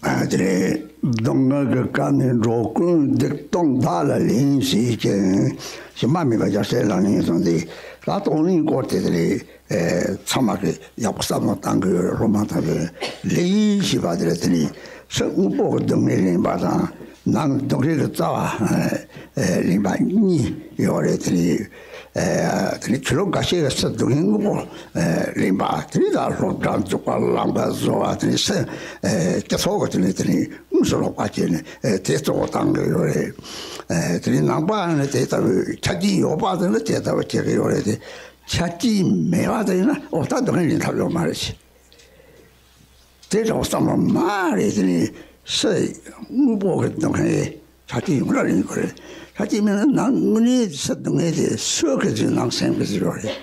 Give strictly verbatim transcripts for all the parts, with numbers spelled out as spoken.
ཨ་དེ་རེད། སྡུག་བསྔལ་གྱི་ཀ་ནས་འགྲོ་ཀུན་སྡིག་ལྟུང་དག་ལ་ལེན་བྱེད་ཅིང་། ཞུམ་པ་མེད་པར་རྒྱལ་སྲས་ལག་ལེན་གསུངས་ཏེ། ད་སྡུག་བསྔལ་སྐོར་དེ་དེ་རེད། ཚང་མ་གི་ཡག་པོ་བསམ་བློ་བཏང་གི་ཡོད་རེད། སློབ་མ་དག་གི་ལེན་བྱེད་པ་དེ་རེད། དེ་ནས་ཕྱི་དངོས་པོ་གི་སྡུག་བསྔལ་ལེན་པ་དང་། ནང་སྡུག་བསྔལ་གྱི་རྩ་བ་ལེན་པ་གཉིས་ཡོད་རེད། དེ་ནས། ཨེ། དེ་ནས་ཆུ་ལོག་འགའ་ཤས་ཀྱི་ཕྱི་སྡུག་བསྔལ་དངོས་པོ་ལེན་པ། དེ་ནས་ད་སློབ་གྲྭ་འཛུགས་པ། རླངས་པ་བཟོ་བ། དེ་ནས་སེམས་སྐྱེ་ཚོགས་ཀྱི་དེ་ནས་དེ་ནས་དངོས་སུ་ལོག་པ་བྱས་ནས། ཨེ། དེ་གཙོ་བོ་བཏང་གི་ཡོད་རེད། ཨེ། དེ་ནས་ནང་པ་ནི་དེ་ལྟ་བུའི་ཆ་རྐྱེན་ཡོད་པ་དེ་ནི་དེ་ལྟ་བུ་བྱེད་ཀྱི་ཡོད་རེད་དེ། ཆ་རྐྱེན་མེད་པ་དེ་ཡིན་ན། འོ་ད་སྡུག་བསྔལ་ལེན་ཐབས་ཡོད་མ་རེད། དེ་འདྲ་བསམ་བློ་མ་རེད། དེ་ནས་སེམས་དངོས་པོ་གི་སྡུག་བསྔལ་ཆ་རྐྱེན་ཡོངས་གྲགས་ལེན་དགོས་རེད། ཆ་རྐྱེན་མེད་ན་ནང་དངོས་གནས་སེམས་སྡུག་བསྔལ་དེ་སོས་ཀྱི་ཚུལ། ནང་སེམས་ཀྱི་ཚུལ་ཡོད་རེད།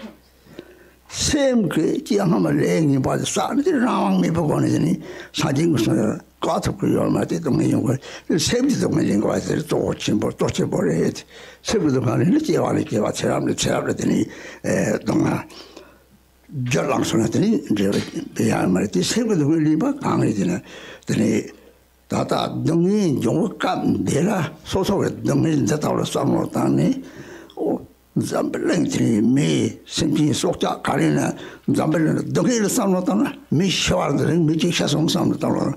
སེམས་ཀྱི་སྐྱེ་ལྷག་མ་ལས་ངེས་པ་དེ་བསགས་ནས། དེ་རང་དབང་མེད་པའི་སྒོ་ནས་དེ་ནས་སངས་རྒྱས་ཀྱི་གསུང་ཡང་བཀག་ཐུབ་ཀྱི་ཡོད་མ་རེད། དེ་སྡུག་བསྔལ་ཡོང་གི་རེད། སེམས་ཀྱི་སྡུག་བསྔལ་ལེན་དགོས་པ་དེ་གཙོ་བོ་ཆེན་པོ་གཙོ་ཆེན་པོ་རེད། སེམས་ཀྱི་སྡུག་བསྔལ་ལེན་ན་སྐྱེ་བ་ནས་སྐྱེ་བ། ཚེ་རབས་ནས་ཚེ་རབས་ལ་དེ་ནས། ཨེ། སྡུག་བསྔལ། རྒྱུ་བླངས་སོང་ན་དེ་ནི་འབྲས་བུ་ཡོང་ཡ་མ་རེད། དེ་སེམས་ཀྱི་སྡུག་བསྔལ་ལེན་པ་གང་རེད་ཟེར་ན། དེ་ནི་ད་ལྟ་སྡུག་བསྔལ་འབྱུང་བའི་སྐབས་འདི་ལ་སོ་སོ་གི་སྡུག་བསྔལ་འདི་ལྟ་བུར་བསམ་བློ་བཏང་ནས། ཨོ། འཛམ་བུ་གླིང་དེ་ནི་མིའི་སེམས་ཅན་སྲོག་ཆགས་ག་རེ་ན། འཛམ་བུ་གླིང་ལ་སྡུག་བསྔལ་ལ་བསམ་བློ་བཏང་ན། མི་ཤི་བར་དུ་རིང་མི་གཅིག་ཤི་སོང་བསམ་བློ་བཏང་ན།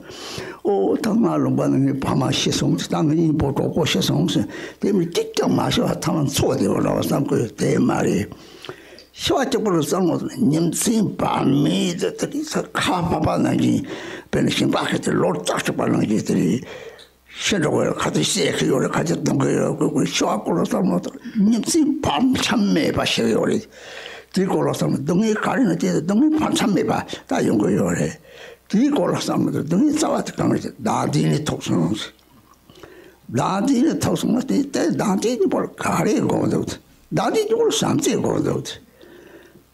ཨོ། ད་ང་ལུང་པ་ན་ངའི་ཕ་མ་ཤི་སོང་། ད་ངའི་གཉེན་པོ་གྲོགས་པོ་ཤི་སོང་ཟེར། དེ་མི་གཅིག་ཀྱང་མ་ཤི་བར་ཐ་མ་འཚོ་བསྡད་པ་འདྲ་བ་བསམ་དགོས་དེ་མ་རེད། ཤི་བ་གཅིག་པུ་ལ་བསམ་བློ་བཏང་ན། ཉིན་མཚན་བར་མེད་དུ་དེ་རིང་ས་ཁ་ཕམ་པ་ནང་བཞིན། དཔེར་ན་ཞིང་པ་ཁ་ཅིག་ལོ་བརྒྱ་ཅིག་པ་ནང་བཞིན་དེ་རིང་ཤི་འགྲོ་གི་ཡོད་རེད། ཁ་ཅིག་བསད་ཀྱི་ཡོད་རེད། ཁ་ཅིག་བརྡུང་གི་ཡོད་རེད། ཤི་བ་སྐོར་ལ་བསམ་བློ་བཏང་ན། ཉིན་མཚན་བར་མཚམས་མེད་པ་ཤི་གི་ཡོད་རེད། དེའི་སྐོར་ལ་བསམ་ན་སྡུག་བསྔལ་ག་རེ་ན་དེ་སྡུག་བསྔལ་བར་མཚམས་མེད་པ་ད་ཡོང་གི་ཡོད་རེད། དེའི་སྐོར་ལ་བསམ་ན་སྡུག་བསྔལ་རྩ་བ་དེ་གང་རེད། བདག་འཛིན་ནི་ཐོབ་སོང་། བདག་འཛིན་ནི་ཐོབ་སོང་ན། དེ་ལྟའི་བདག་འཛིན་གྱི་སྐོར་ག་རེ་དགོས་འདུག། བདག་འཛིན་གྱི་སྐོར་བྱམས་བརྩེ་དགོས་འདུག།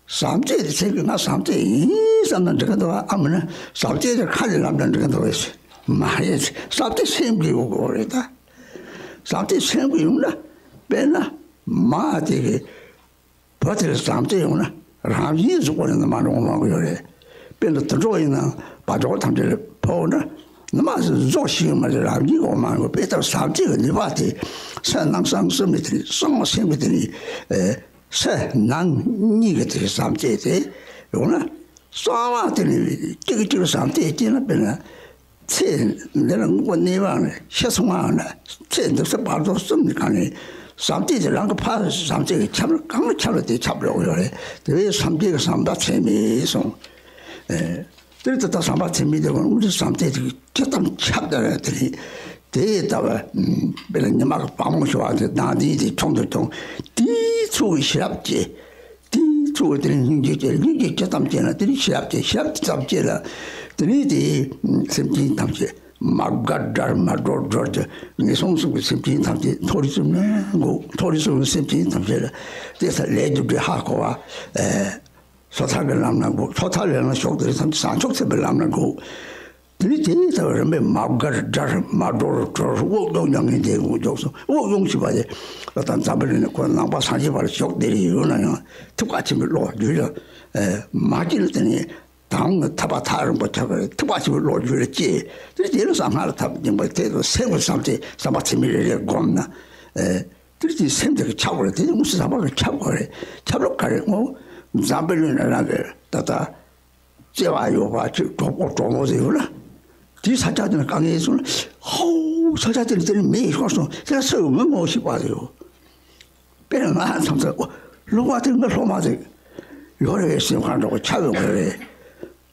བྱམས་བརྩེ་དེ་སེམས་ཀྱི། ང་བྱམས་བརྩེ་ཡིན་བསམ་ན་འགྲིག་གི་འདུག་ག། ཨ། མིན་ན་བྱམས་བརྩེ་དེ་ཁ་ནས་ལབ་ན་འགྲིག་གི་འདུག་གས། མ་རེད། བྱམས་བརྩེ་སེམས་ཀྱི་ཡོང་དགོས་རེད་ད། བྱམས་བརྩེ་སེམས་ཀྱི་ཡོང་ན། དཔེར་ན་མ་དེ་གི་བུ་དེར་བྱམས་བརྩེ་ཡོང་ན། རང་བཞིན་གཟུགས་པོ་ནི་ནུ་མ་འགྲོ་མང་པོ་ཡོད་རེད། དཔེར་ན་དུད་འགྲོ་ཡིན་ན་བ་འགྲོ་ཐམས་ཅད་ལ་ཕོག་ན། ནུ་མ་ཟོ་ཞིག་མ་རེད། རང་བཞིན་འོ་མ་འགོ། དཔེ་ལྟར་བྱམས་བརྩེ་གི་ནུས་པ་དེ་སེམས་ནང་གསང་གསུམ་ནི་དེ་ནི་གསང་བ་སེམས་ཀྱི་དེ་ནི། ཨེ། སེམས་ནང་གཉིས་ཀྱི་དེ་བྱམས་བརྩེ་དེ་ཡོང་ན། གསང་བ་དེ་ནི་གཅིག་གིས་གཅིག་ལ་བྱམས་བརྩེ་སྐྱེས་ན། དཔེར་ན། ཚེ་འདི་ལ་དངོས་པོ་གནས་པ་ནས་ཤི་སོང་བ་ན། ཚེ་འདི་ཕྱི་བར་དོ་གསུམ་གྱི་སྒང་ནས་བྱམས་བརྩེ་དེ་རང་གི་ཕར་བྱམས་བརྩེ་གིས་ཁྱབ་ན། གང་ཁྱབ་ལ་དེ་ཁྱབ་འགྲོ་གི་ཡོད་རེད། དེ་བས་སངས་རྒྱས་ཀྱིས་བྱམས་པ་ཚད་མེད་གསུངས། ཨེ། དེར་དེ་ལྟར་བྱམས་པ་ཚད་མེད་དེ་དངོས་གྲུབ་བྱམས་བརྩེ་དེ་ཇི་ཙམ་ཁྱབ་ན་དེ་རེད། དེ་ལྟ་བུ། དཔེར་ན་ཉི་མ་གི་བ་མོ་ཤོར་བ་དེ་བདག་འཛིན་དེ་ཆུང་དུ་ཆུང་། དེའི་ཚུལ་གྱིས་ཤེས་རབ་སྐྱེ། དེའི་ཚུལ་དེ་ནི་སྙིང་རྗེ་སྐྱེ། སྙིང་རྗེ་ཇི་ཙམ་སྐྱེ་ན་དེ་ནི་ཤེས་རབ་སྐྱེ། ཤེས་རབ་ཇི་ཙམ་སྐྱེ་ན་དེ་ནི་དེ་སེམས་ཅན་ཐམས་ཅད་མ་དགའ་དགྲར་མ་སྒྲོལ་སྒྲོལ་གྱི་ངན་སོང་གསུམ་གྱི་སེམས་ཅན་ཐམས་ཅད་མཐོ་རིས་སུ་ནི་འགོད། མཐོ་རིས་སུ་ནི་སེམས་ཅན་ཐམས་ཅད་ལ་དེ་ལྟར་ལས་རྒྱུ་འབྲས་ཧ་གོ་བ། ཨེ། སོ་ཐར་གྱི་ལམ་ལ་འགོད། སོ་ཐར་ལས་ལ་ཞུགས། དེ་ཐམས་ཅད་བྱང་ཆུབ་སེམས་དཔའི་ལམ་ལ་འགོད། དེ་ནི་དེ་ལྟ་བུ་རིམ་པས་མ་དགའ་དགྲར་མ་སྒྲོལ་སྒྲོལ། དབུགས་དབྱུང་སྙམ་ནས་དེ་འགོད་འཇོག་སོང་། དབུགས་དབྱུང་བྱེད་པ་དེ་ད་ལྟ་འཛམ་བུ་གླིང་ནས་ཁོ་ནང་པ་སངས་རྒྱས་པ་ལ་ཞུགས་བསྡད་རེ་ཡོད་ན་ཡང་། ཐུབ་དཀའ་ཆེན་པོའི་བློ་རྒྱུད་ལ། ཨེ། མ་སྐྱེས་ན་དེ་ནི་དང་ཐར་པ་ཐག་རིང་པོ་ཆགས་པ་རེད། ཐུབ་དཀའ་ཆེན་པོའི་བློ་རྒྱུད་ལ་སྐྱེས། དེ་དེ་ལ་གསང་སྔགས་ལ་ཐབས་སྦྱིན་པ་དེ་དང་སེམས་ཀྱི་བྱམས་བརྩེ་བྱམས་པ་ཚད་མེད་རེ་རེ་བསྒོམས་ན། ཨེ། དེ་དེ་སེམས་དེ་གི་ཁྱབ་དགོས་རེད། དེ་དངོས་སུ་བྱམས་པ་གི་ཁྱབ་དགོས་རེད། ཁྱབ་ལུགས་ག་རེ་ངོ་། འཛམ་བུ་གླིང་ན་རང་གི་ད་ལྟ་བརྩེ་བ་ཡོད་པ་ཅིག་གྲོགས་པོ་གྲོགས་མོ་ཟེར་ཡོད་ན། དེའི་ས་ཆ་དེ་ན་དཀའ་ངལ་སོང་ན། ཧོ། ས་ཆ་དེ་ན་དེ་ནི་མེ་ཤོར་སོང་། དེ་ལ་སུ་ཡོད་མི་ངོ་ཤེས་པ་ཟེར་ཡོད། དཔེར་ན་ང་མཚམས་མཚམས། ཨོ། སློབ་མ་དེ་ངའི་སློབ་མ་ཟིག་ཡོད་རེད་བས་སེམས་ཁར་འགྲོ་གི་ཁྱབ་ཡོང་གི་རེད།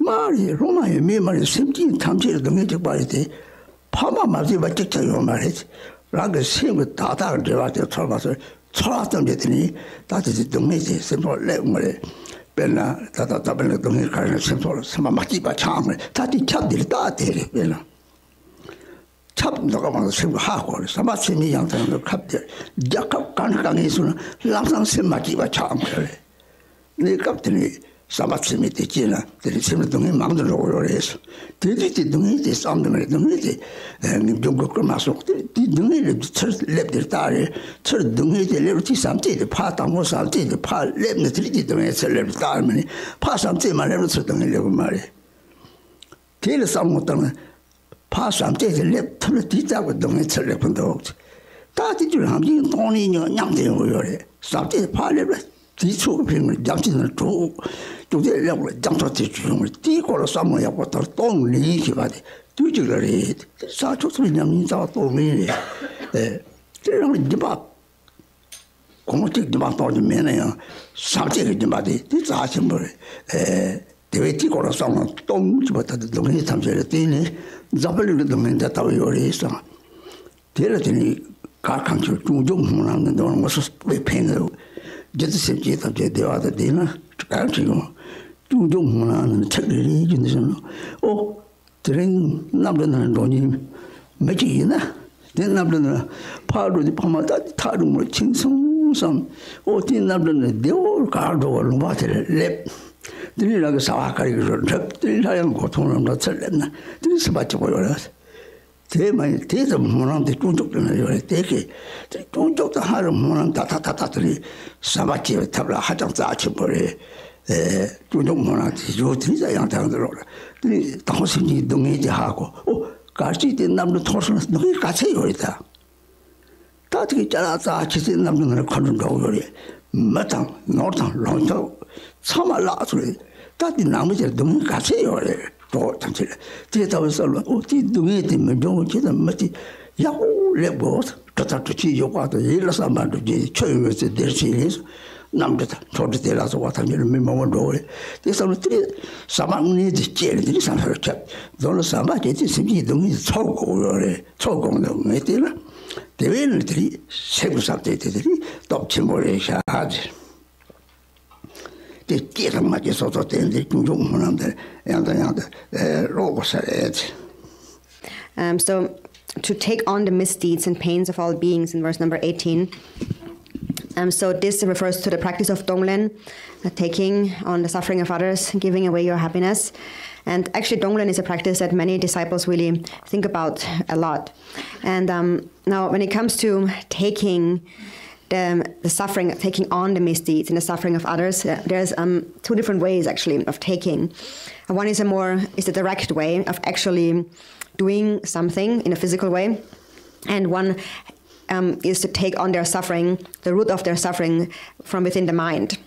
མ་རེད། སློབ་མ་ཡིན་མིན་མ་རེད། སེམས་ཅན་ཐམས་ཅད་ལ་སྡུག་བསྔལ་གཅིག་པ་རེད་དེ། ཕ་མ་མ་བརྩིས་པ་གཅིག་ཀྱང་ཡོད་མ་རེད། རང་གི་སེམས་ཀྱི་བདག་ལྟ་གི་འབྲེལ་བ་དེ་ཚོར་མ་ཚོར། ཚོར་བ་ཙམ་གྱིས་དེ་ནི་ད་དེ་དེ་སྡུག་བསྔལ་དེ་སེམས་ཐོག་སླེབས་ཡོང་གི་རེད། དཔེར་ན་ད་ལྟ་ད་དཔེར་ན་སྡུག་བསྔལ་ག་རེ་ན་སེམས་ཐོག་ལ་སེམས་པ་མ་སྐྱིད་པ་ཆགས་ཡོང་གི་རེད། ད་དེ་ཁྱབ་དེ་རེད། ད་དེ་རེད། དཔེར་ན། ཁྱབ་འདུག་ག་མ་གཏོགས་སེམས་ཀྱི་ཧ་གོ་རེད། བྱམས་པ་ཚད་མེད་ཡང་དག་ཡང་དག་ཁྱབ་སྟེ། རྒྱལ་ཁབ་གང་དང་གང་ཡིན་སོང་ན་ལམ་སང་སེམས་མ་སྐྱིད་པ་ཆགས་འོང་གི་རེད། གནས་སྐབས་དེ་ནས་བྱམས་པ་ཚད་མེད་དེ་སྐྱེས་ན་དེ་ནས་སེམས་ལ་སྡུག་བསྔལ་མང་དུ་འགྲོ་གི་ཡོད་རེད། དེ་དུས་དེ་སྡུག་བསྔལ་དེ་བསམ་དུ་མེད། སྡུག་བསྔལ་དེ་ངེས་འབྱུང་གི་ཀུན་མ་སོང་སྟེ། དེ་སྡུག་བསྔལ་ལས་ཚུར་སླེབས་དེར་ལྟ་རེད། ཚུར་སྡུག་བསྔལ་དེ་སླེབས་དུས་བྱམས་བརྩེ་དེ་ཕར་དང་པོ་བྱམས་བརྩེ་དེ་ཕར་སླེབས་ནས་དེ་དུས་དེ་སྡུག་བསྔལ་ཚུར་སླེབས་དེར་ལྟ་རེད། མ་ནི་ཕར་བྱམས་བརྩེ་མ་སླེབས་ན་ཚུར་སྡུག་བསྔལ་སླེབས་གི་མ་རེད། དེ་ལ་བསམ་བློ་བཏང་ན། ཕར་བྱམས་བརྩེ་དེ་སླེབས་ཐུབ་ན་དེའི་རྩ་བའི་སྡུག་བསྔལ་ཚུར་སླེབས་ཀྱི་འདུག་ད་དེ་དུས་རང་བཞིན་སྟོང་ཉིད་ཉམས་ཏེ་ཡོང་གི་ཡོད་རེད། བྱམས་བརྩེ་ཕར་སླེབས་ལ་དེའི་ཚུར་ཕན་ངོ་རྒྱབ་ཆེ་ན་དྲུག་ཅུང་ཟད་སླེབས་ལ་རྒྱབ་ཐོག་དེ་བྱུང་ཡོང་རེད། དེའི་སྐོར་ལ་བསམ་བློ་ཡག་པོ་དང་སྟོང་ཉིད་ཞེས་པ་དེ་དུས་གཅིག་ལ་རེད། ས་ཕྱོགས་ཚུར་ཉམས་ཉིན་རྩ་བ་སྟོང་ཉིད་རེད། ཨེ། དེ་རང་ལ་སྦྱིན་པ། གོང་གཅིག་སྦྱིན་པ་གཏོང་རྒྱུ་མེད་ན་ཡང་བྱམས་བརྩེ་གི་སྦྱིན་པ་དེ་དེ་རྩ་ཆེན་པོ་རེད། ཨེ། དེ་བས་དེའི་སྐོར་ལ་བསམ་བློ་གཏོང་གི་བ་ད་ལྟ་སྡུག་བསྔལ་ཐམས་ཅད་ལ་བརྟེན་ནས་འཛམ་བུ་གླིང་གི་སྡུག་བསྔལ་འདི་ལྟ་བུ་ཡོད་རེད་བསམ། དེ་ལ་དེ་ནི་གར་ཁང་ཆེན་སྐྱོང་མཆོག་སྨོན་ལམ་ནི་འདོན་ངོ་སོ་སོ་བའི་ཕན་ལ་རྒྱུ་དུ་སེམས་ཅན་ཐམས་ཅད་བདེ་བ་དང་ལྡན་ན་གང་བྱེད་ཡོང་། སྐྱོང་མཆོག་སྨོན་ལམ་ནི་ཁྲག་གི་རེད་རྒྱུ་འདི་བསམ་ན། ཨོ། དེ་རིང་གནམ་གྲུ་ནང་འགྲོ་མཁན་མི་གཅིག་ཡིན་ན། དེ་གནམ་གྲུ་ནང་ཕར་འགྲོ་དུས་ཕ་མ་ད་ཐག་རིང་པོར་ཕྱིན་སོང་བསམ། ཨོ་དེ་གནམ་གྲུ་ནང་བདེ་བོར་གར་འགྲོ་བར་ལུང་པ་དེ་ལ་སླེབས། དེ་ནས་རང་གི་ཟ་བ་དཀར་ཡོལ་འགྲོ་འགྲུབ། དེ་ནས་སླར་ཡང་སྒོ་ཐོག་ལ་འགྲོ་ཚུར་སླེབས་ན་དེ་ནས་སེམས་པ་སྐྱིད་པོ་ཡོད་རེད། དེ་མ་ཡིན་དེ་ཙམ་སྨོན་ལམ་དེ་སྐྱོང་མཆོག་དེ་ན་ཡོད་རེད། དེ་གི་དེ་སྐྱོང་མཆོག་དེ་ཧ་རུ་སྨོན་ལམ་ད་ད་ད་ད་དེ་ནས་བསམ་པ་སྐྱེ་བའི་ཐབས་ལ་ཧ་ཅང་རྩ་ཆེན་པོ་རེད། ཨེ། སྐྱོང་མཆོག་སྨོན་ལམ་དེ་ཡོད་དེ་ནས་ཡང་དང་དུ་རོགས་ལ་དེ་ནས་དང་པོ་སེམས་ཅན་གྱི་སྡུག་བསྔལ་དེ་ཧ་གོ། ཨོ་གར་ཅིག་དེ་གནམ་གྲུ་འཐོར་སོང་ན་སྡུག་བསྔལ་ག་ཚད་ཡོད་རེད་ད། ད་དེ་གི་ཅ་ལག་རྩ་ཆེ་ཚད་གནམ་གྲུ་ནང་ལ་མཁའ་འགྲོ་འགྲོ་གི་ཡོད་རེད། མི་དང་ནོར་དང་ལོངས་སྤྱོད་ཚང་མ་བརླག་སོང་རེད། ད་དེ་ནང་མི་དེར་སྡུག་བསྔལ་ག་ཚད་ཡོད་རེད། གྲོགས་ཐམས་ཅད་ལ་དེ་ལྟ་བུའི་བསམ་བློ། ཨོ་དེ་སྡུག་བསྔལ་དེ་མི་འབྱུང་བ་ཅི་དང་མི་དེ་ཡག་པོ་སླེབས་དགོས། གྲུབ་མཐའ་གྲུབ་ཆེན་ཡོད་པ་དང་ཡིད་ལ་བསམ་པ་འགྲུབ་ཀྱི་ཆོས་ཡོད་ཚེ་བདེར་གཤེགས་ལས་གནམ་གྲུ་དང་འཕྲོ་འདྲུ་དེ་ལ་སོགས་པ་ཐམས་ཅད་ལ་མི་མང་པོ་འགྲོ་བ་རེད། དེ་བསམ་བློ་དེ་བསམ་པ་དངོས་གནས་དེ་སྐྱེས་ནས་དེ་བསམ་བློ་ཁྱབ། དོན་ལ་བསམ་པ་སྐྱེས་ཚེ་སེམས་ཅན་སྡུག་བསྔལ་ཚོར་དགོས་ཡོད་རེད། ཚོར་དགོས་འདུག་ངས་དེ་ལ་དེ་བས་ན་དེ་རིགས་སེམས་ཀྱི་བསམ་སྟེ་དེ་དེ་རིགས་སྟོབས་ཆེན་པོ་རེད་ཤག་ཟེར། དེ་སྐྱེས་དང་མ་སྐྱེས་སོ་སོ་བརྟེན་ཏེ་སྐྱོང་མཆོག་སྨོན་ལམ་དེ་ཡང་དང་ཡང་དུ་ཨེ་ཀློག་དགོས་ས་རེད། Um, so, to take on the misdeeds and pains of all beings in verse number eighteen. Um, so, this refers to the practice of Tonglen, uh, taking on the suffering of others, giving away your happiness. And actually, Tonglen is a practice that many disciples really think about a lot. And um, now, when it comes to taking the, the suffering, taking on the misdeeds and the suffering of others, uh, there's um, two different ways actually of taking. One is a more is a direct way of actually doing something in a physical way, and one um, is to take on their suffering, the root of their suffering, from within the mind.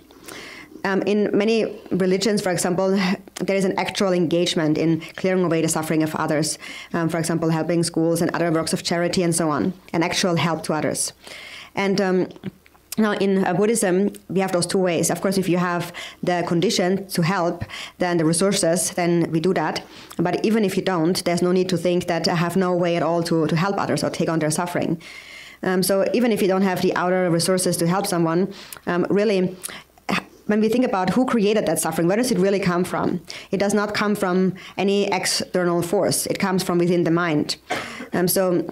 Um, in many religions, for example, there is an actual engagement in clearing away the suffering of others. Um, for example, helping schools and other works of charity and so on, an actual help to others. And um, now, in uh, Buddhism, we have those two ways. Of course, if you have the condition to help, then the resources, then we do that. But even if you don't, there's no need to think that I have no way at all to, to help others or take on their suffering. Um, so even if you don't have the outer resources to help someone, um, really, when we think about who created that suffering, where does it really come from? It does not come from any external force. It comes from within the mind. Um, so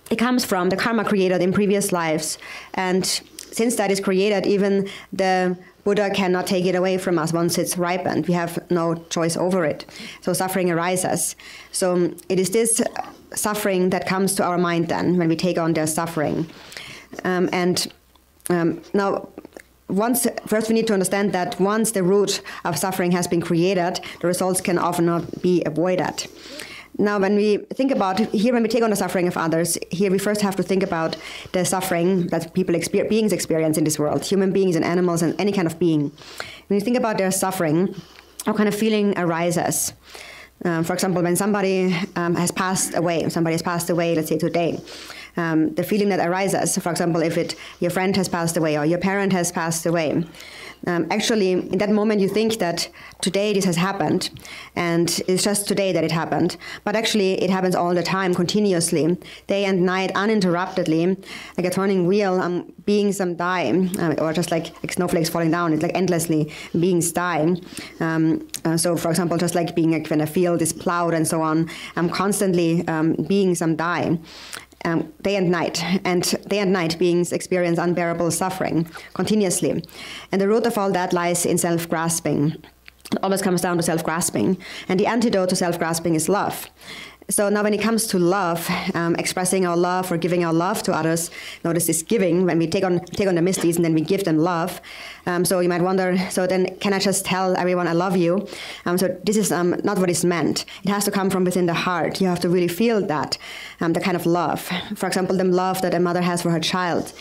it comes from the karma created in previous lives. And since that is created, even the Buddha cannot take it away from us once it's ripened. We have no choice over it. So suffering arises. So it is this suffering that comes to our mind then when we take on their suffering. Um, and um, now, once first we need to understand that once the root of suffering has been created, the results can often not be avoided. Now, when we think about here, when we take on the suffering of others, here we first have to think about the suffering that people exper- beings experience in this world, human beings and animals and any kind of being. When you think about their suffering, what kind of feeling arises? Um, for example, when somebody um, has passed away, somebody has passed away, let's say today, um, the feeling that arises, for example, if it your friend has passed away or your parent has passed away, um, actually, in that moment, you think that today this has happened, and it's just today that it happened. But actually, it happens all the time, continuously, day and night, uninterruptedly, like a turning wheel. Um, beings um, die, uh, or just like, like snowflakes falling down. It's like endlessly beings die. Um, uh, so, for example, just like being like when a field is plowed and so on, um, constantly um, beings um, die. Um, day and night, and day and night beings experience unbearable suffering continuously. And the root of all that lies in self grasping. It always comes down to self grasping. And the antidote to self grasping is love. So now, when it comes to love, um, expressing our love or giving our love to others, notice this giving, when we take on take on the misdeeds and then we give them love. Um, so you might wonder, so then can I just tell everyone I love you? Um, so this is, um, not what is meant. It has to come from within the heart. You have to really feel that, um, the kind of love. For example, the love that a mother has for her child.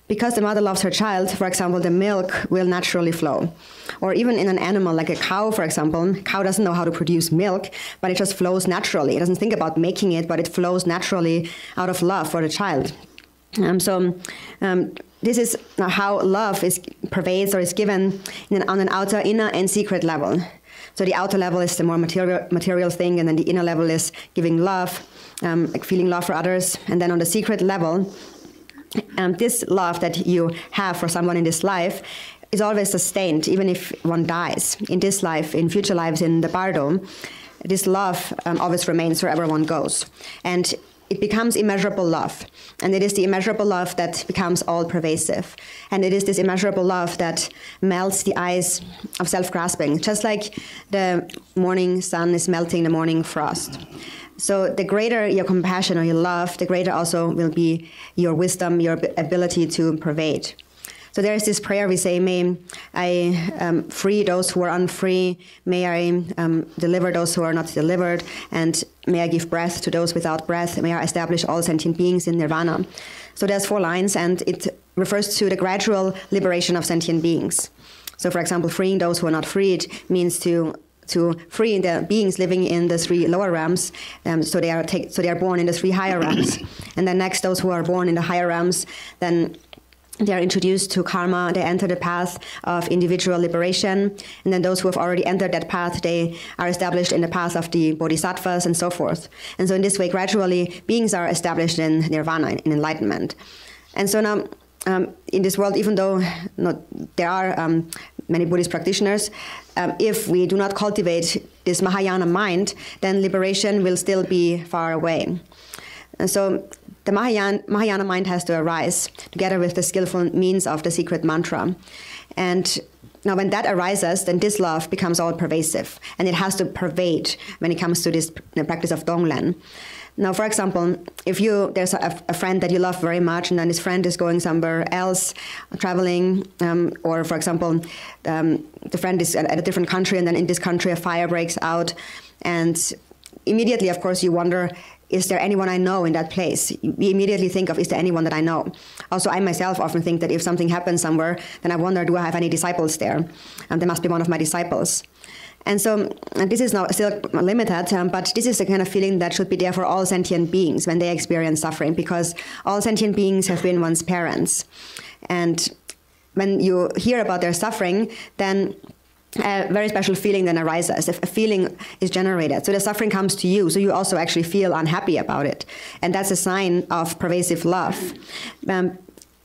Because the mother loves her child, for example, the milk will naturally flow. Or even in an animal like a cow, for example, cow doesn't know how to produce milk, but it just flows naturally. It doesn't think about making it, but it flows naturally out of love for the child. Um, so um, this is how love is pervades or is given in an, on an outer, inner, and secret level. So the outer level is the more material material thing, and then the inner level is giving love, um, like feeling love for others, and then on the secret level, um, this love that you have for someone in this life is always sustained, even if one dies in this life, in future lives, in the bardo. This love, um, always remains wherever one goes. And it becomes immeasurable love. And it is the immeasurable love that becomes all pervasive. And it is this immeasurable love that melts the ice of self grasping, just like the morning sun is melting the morning frost. So the greater your compassion or your love, the greater also will be your wisdom, your ab- ability to pervade. So there is this prayer we say, may I, um, free those who are unfree, may I, um, deliver those who are not delivered, and may I give breath to those without breath, may I establish all sentient beings in nirvana. So there's four lines, and it refers to the gradual liberation of sentient beings. So, for example, freeing those who are not freed means to to free the beings living in the three lower realms, um, so they are take, so they are born in the three higher realms. And then next, those who are born in the higher realms, then they are introduced to karma, they enter the path of individual liberation, and then those who have already entered that path, they are established in the path of the bodhisattvas and so forth. And so, in this way, gradually, beings are established in nirvana, in enlightenment. And so now, um, in this world, even though not, there are, um, many Buddhist practitioners, um, if we do not cultivate this Mahayana mind, then liberation will still be far away. And so the Mahayana, Mahayana mind has to arise together with the skillful means of the secret mantra. And now, when that arises, then this love becomes all pervasive, and it has to pervade when it comes to this, the practice of Tonglen. Now, for example, if you there's a, a friend that you love very much, and then this friend is going somewhere else, traveling, um, or for example, um, the friend is at, at a different country, and then in this country a fire breaks out, and immediately, of course, you wonder, is there anyone I know in that place? We immediately think of, is there anyone that I know? Also, I myself often think that if something happens somewhere, then I wonder, do I have any disciples there? And there must be one of my disciples. And so, and this is not still limited, um, but this is the kind of feeling that should be there for all sentient beings when they experience suffering, because all sentient beings have been once parents. And when you hear about their suffering, then a very special feeling then arises. If a feeling is generated, so the suffering comes to you, so you also actually feel unhappy about it, and that's a sign of pervasive love. Um,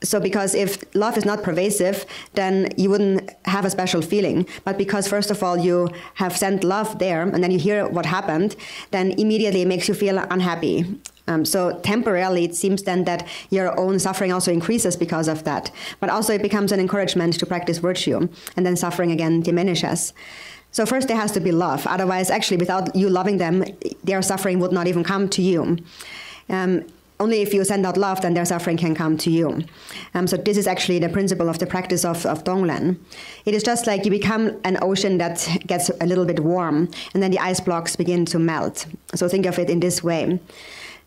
so, because if love is not pervasive, then you wouldn't have a special feeling. But because, first of all, you have sent love there, and then you hear what happened, then immediately it makes you feel unhappy. Um, so temporarily, it seems then that your own suffering also increases because of that. But also, it becomes an encouragement to practice virtue, and then suffering again diminishes. So first, there has to be love. Otherwise, actually, without you loving them, their suffering would not even come to you. Um, only if you send out love, then their suffering can come to you. Um, so this is actually the principle of the practice of, of Tonglen. It is just like you become an ocean that gets a little bit warm, and then the ice blocks begin to melt. So think of it in this way,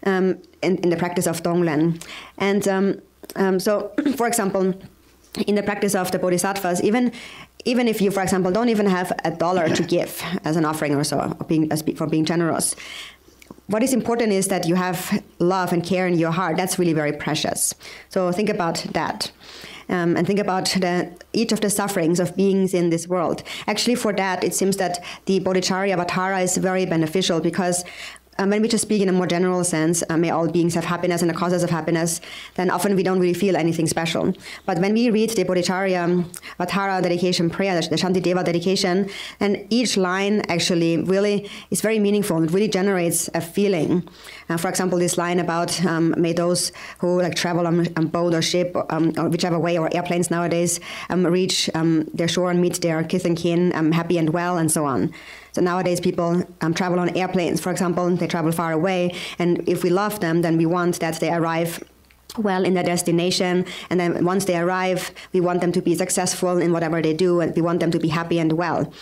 um, in, in the practice of Tonglen. And um, um, so, for example, in the practice of the bodhisattvas, even even if you, for example, don't even have a dollar to give as an offering or so, or being, as, for being generous, what is important is that you have love and care in your heart. That's really very precious. So think about that. Um, and think about the, each of the sufferings of beings in this world. Actually, for that, it seems that the Bodhicharya Vatara is very beneficial, because um, when we just speak in a more general sense, uh, may all beings have happiness and the causes of happiness, then often we don't really feel anything special. But when we read the Bodhicharya Vatara dedication prayer, the Shantideva dedication, and each line actually really is very meaningful. It really generates a feeling. Uh, for example, this line about, um, may those who, like, travel on, on boat or ship, um, or whichever way, or airplanes nowadays, um, reach, um, their shore and meet their kith and kin, um, happy and well, and so on. So nowadays, people um, travel on airplanes, for example, they travel far away. And if we love them, then we want that they arrive well in their destination. And then once they arrive, we want them to be successful in whatever they do, and we want them to be happy and well.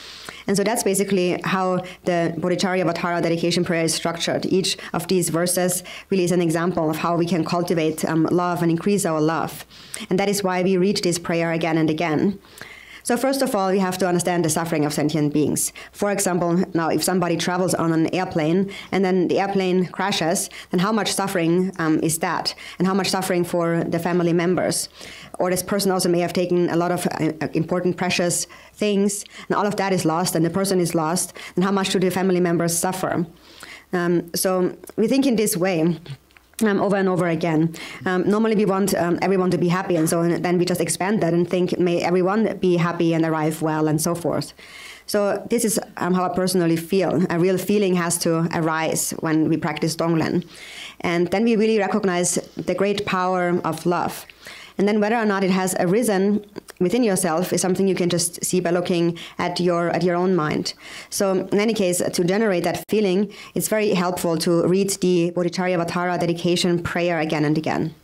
And so that's basically how the Bodhicharya Vatara dedication prayer is structured. Each of these verses really is an example of how we can cultivate um, love and increase our love. And that is why we read this prayer again and again. So first of all, we have to understand the suffering of sentient beings. For example, now if somebody travels on an airplane and then the airplane crashes, then how much suffering um, is that? And how much suffering for the family members? Or this person also may have taken a lot of uh, important precious things, and all of that is lost, and the person is lost, and how much do the family members suffer? Um, so we think in this way um, over and over again. Um, normally, we want um, everyone to be happy, and so then we just expand that and think, may everyone be happy and arrive well, and so forth. So this is um, how I personally feel. A real feeling has to arise when we practice Tonglen. And then we really recognize the great power of love. And then whether or not it has arisen within yourself is something you can just see by looking at your at your own mind. So in any case, to generate that feeling, it's very helpful to read the Bodhicharya Vatara dedication prayer again and again.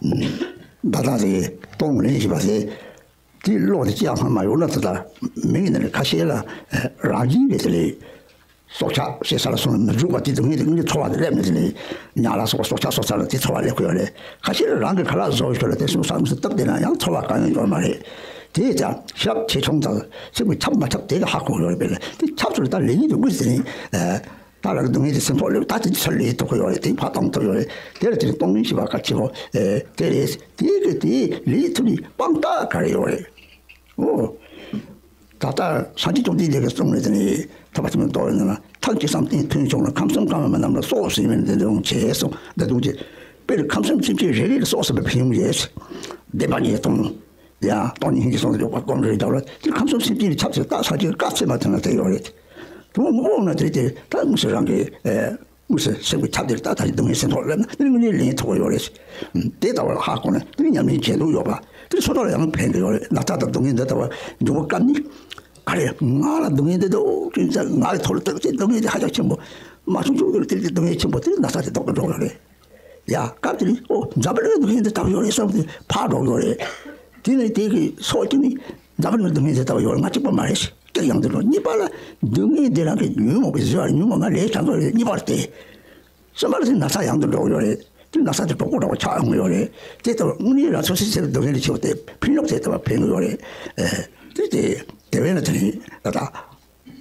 ད་ལྟ་དེ་གཏོང་ལེན་ཞེས་པ་དེ་དེའི་བློ་དེ་ཅི་ཡང་ལྷག་མ་ཡོང་ན། ད་ལྟ་མིང་ནས་ཁ་ཤས་ལ་རང་བཞིན་གྱིས་དེ་ལས་སྲོག་ཆགས་ཞེས་ས་ལ་སོང་ན་མི་འཇུག་པ་དེ་སྡུག་བསྔལ་དེ་དངོས་གནས་ཚོར་བ་དེ་སླེབས་ནས་དེ་ནས་ཉ་ལ་སོགས་སྲོག་ཆགས་སོགས་ས་ལ་དེ་ཚོར་བ་སླེབས་ཀྱི་ཡོད་རེད། ཁ་ཤས་ལ་རང་གི་ཁ་ལག་བཟོ་ཞོར་ལ་དེ་སོང་ས་མི་སུ་སྟབས་བདེ་ན་ཡང་ཚོར་བ་གང་ཡང་ཡོད་མ་རེད། དེས་ཀྱང་ཞབས་ཆེ་ཆུང་དང་སེམས་ཀྱི་ཁྱབ་མ་ཁྱབ་དེ་ག་ཧ་གོ་ཡོད་རེད། དཔེར་ན་དེ་ཁྱབ་ཚུལ་ད་ལེགས་ཉེས་དེ་དངོས་དེ་ནི། ད་རང་གི་སྡུག་བསྔལ་དེ་སེམས་ཐོག་སླེབས། ད་དེ་ཚུར་ལེན་ཐུབ་ཀྱི་ཡོད་རེད། དེ་ཕར་གཏོང་ཐུབ་ཡོད་རེད། དེ་ལ་དེ་ནི་གཏོང་ལེན་ཞེས་པ་གལ་ཆེན་པོ་དེ་རེད། དེ་གི་དེ་ལེན་ཐུབ་པའི་དཔང་རྟགས་ག་རེ་ཡོད་རེད། ཨོ། ད་ལྟ་སངས་རྒྱས་བཅོམ་ལྡན་འདས་ཀྱིས་གསུངས་ནས་དེ་ནི་ཐར་པ་ཆེན་པོའི་མདོ་ཡིན་ན། ཐབས་ཅི་བསམ་གཏན་ཐུན་བྱུང་ལ། ཁམས་གསུམ་གང་བ་མི་རྣམས་ལ། སྲོག་ཟིན་མིན་འདི་འདྲ་འོང་བྱས་སོ། འདི་དུས་ཀྱི་དཔེར་ཁམས་གསུམ་སེམས་ཅན་རེ་རེ་ལ་སྲོག་ཟིན་པའི་ཕན་ཡོན་ཡོད། བདེན་པ་ཉིད་སྟོང་། ཡང་སྟོང་ཉིད་སྙིང་རྗེ་སོང་དུ་འཇོག་པ་སྒོམ་རེ་བརྒྱབ་ལ། དེ་ཁམས་གསུམ་སེམས་ཅན་གྱི་ཁྱབ་ཚད་རྟགས་ས་ཅིག་དཀའ་ཚད་མ་ཐོན་ན་དེ་ཡོད་རེད། དུ་མ་ངོ་བོ་ན་དེ་དེ་ད་དངོས་སུ་རང་གི་དངོས་སུ་སེམས་ཀྱི་ཁྱབ་དེར་ད་ད་སྡུག་བསྔལ་སེམས་ཐོག་སླེབས་ན་དེ་ནི་དངོས་གནས་ལེན་ཐུབ་པ་ཡོད་རེད། དེ་ལྟ་བུ་ཧ་གོ་ན་དེ་ནི་ཉམས་ལེན་བྱེད་ལུགས་ཡོད་པ་དེ་ནི་སོ་ཐོག་ལ་ཡང་ཕན་གྱི་ཡོད་རེད། ན་ཚ་དང་སྡུག་བསྔལ་འདི་ལྟ་བུ་འབྱུང་བ་སྐབས་ནི་ག་རེ་ང་ལ་སྡུག་བསྔལ་འདི་འདུག་ཅེས་ང་གི་ཐོག་ལ་བཏགས་ཚེ་སྡུག་བསྔལ་འདི་ཧ་ཅང་ཆེན་པོ་མ་བྱུང་བྱུང་ཡོད་རེད། དེ་སྡུག་བསྔལ་ཆེན་པོ་དེ་ནི་ན་ཚ་དེ་ལྡོག་གི་འགྲོ་གི་རེད། ཡ། སྐབས་དེར་ཨོ་འཛམ་བུ་གླིང་གི་སྡུག་བསྔལ་འདི་ལྟ་བུ་ཡོད་རེད་བསམ་སྟེ་ཕར་འགྲོ་གི་ཡོད་རེད། དེ་ནི་དེ་གི་སྲོག་གཅིག་ནི་འཛམ་བུ་གླིང་གི་སྡུག་བསྔལ་འདི་ལྟ་བུ་ཡོད་རེད། ང་གཅིག་པ་མ་རེད། སྐྱེ་ཡང་དུ་འགྲོ། གཉིས་པ་ལ་སྡུག་བསྔལ་འདི་རང་གི་ཉོན་མོངས་པའི་བཟོ་བ་ཉོན་མོངས་ང་ལས་བྱ་དགོས་རེད། གཉིས་པར་དེ་གསུམ་པར་དེ་ན་ཚ་ཡང་དུ་འགྲོ་གི་ཡོད་རེད། དེ་ན་ཚ་དེ་གྲོགས་པོ་འདྲ་བ་ཆགས་ཡོང་གི་ཡོད་རེད། དེ་ལྟ་བུ་དངོས་གནས་རང་སོ་སོའི་སེམས་སྡུག་བསྔལ་ཆེ་བ་དེ་ཕན་ཡོན་དེ་ལྟ་བུ་ཕན་གི་ཡོད་རེད། དེ་དེ་དེ་བས་ན་དེ་ནི་ད་ལྟ།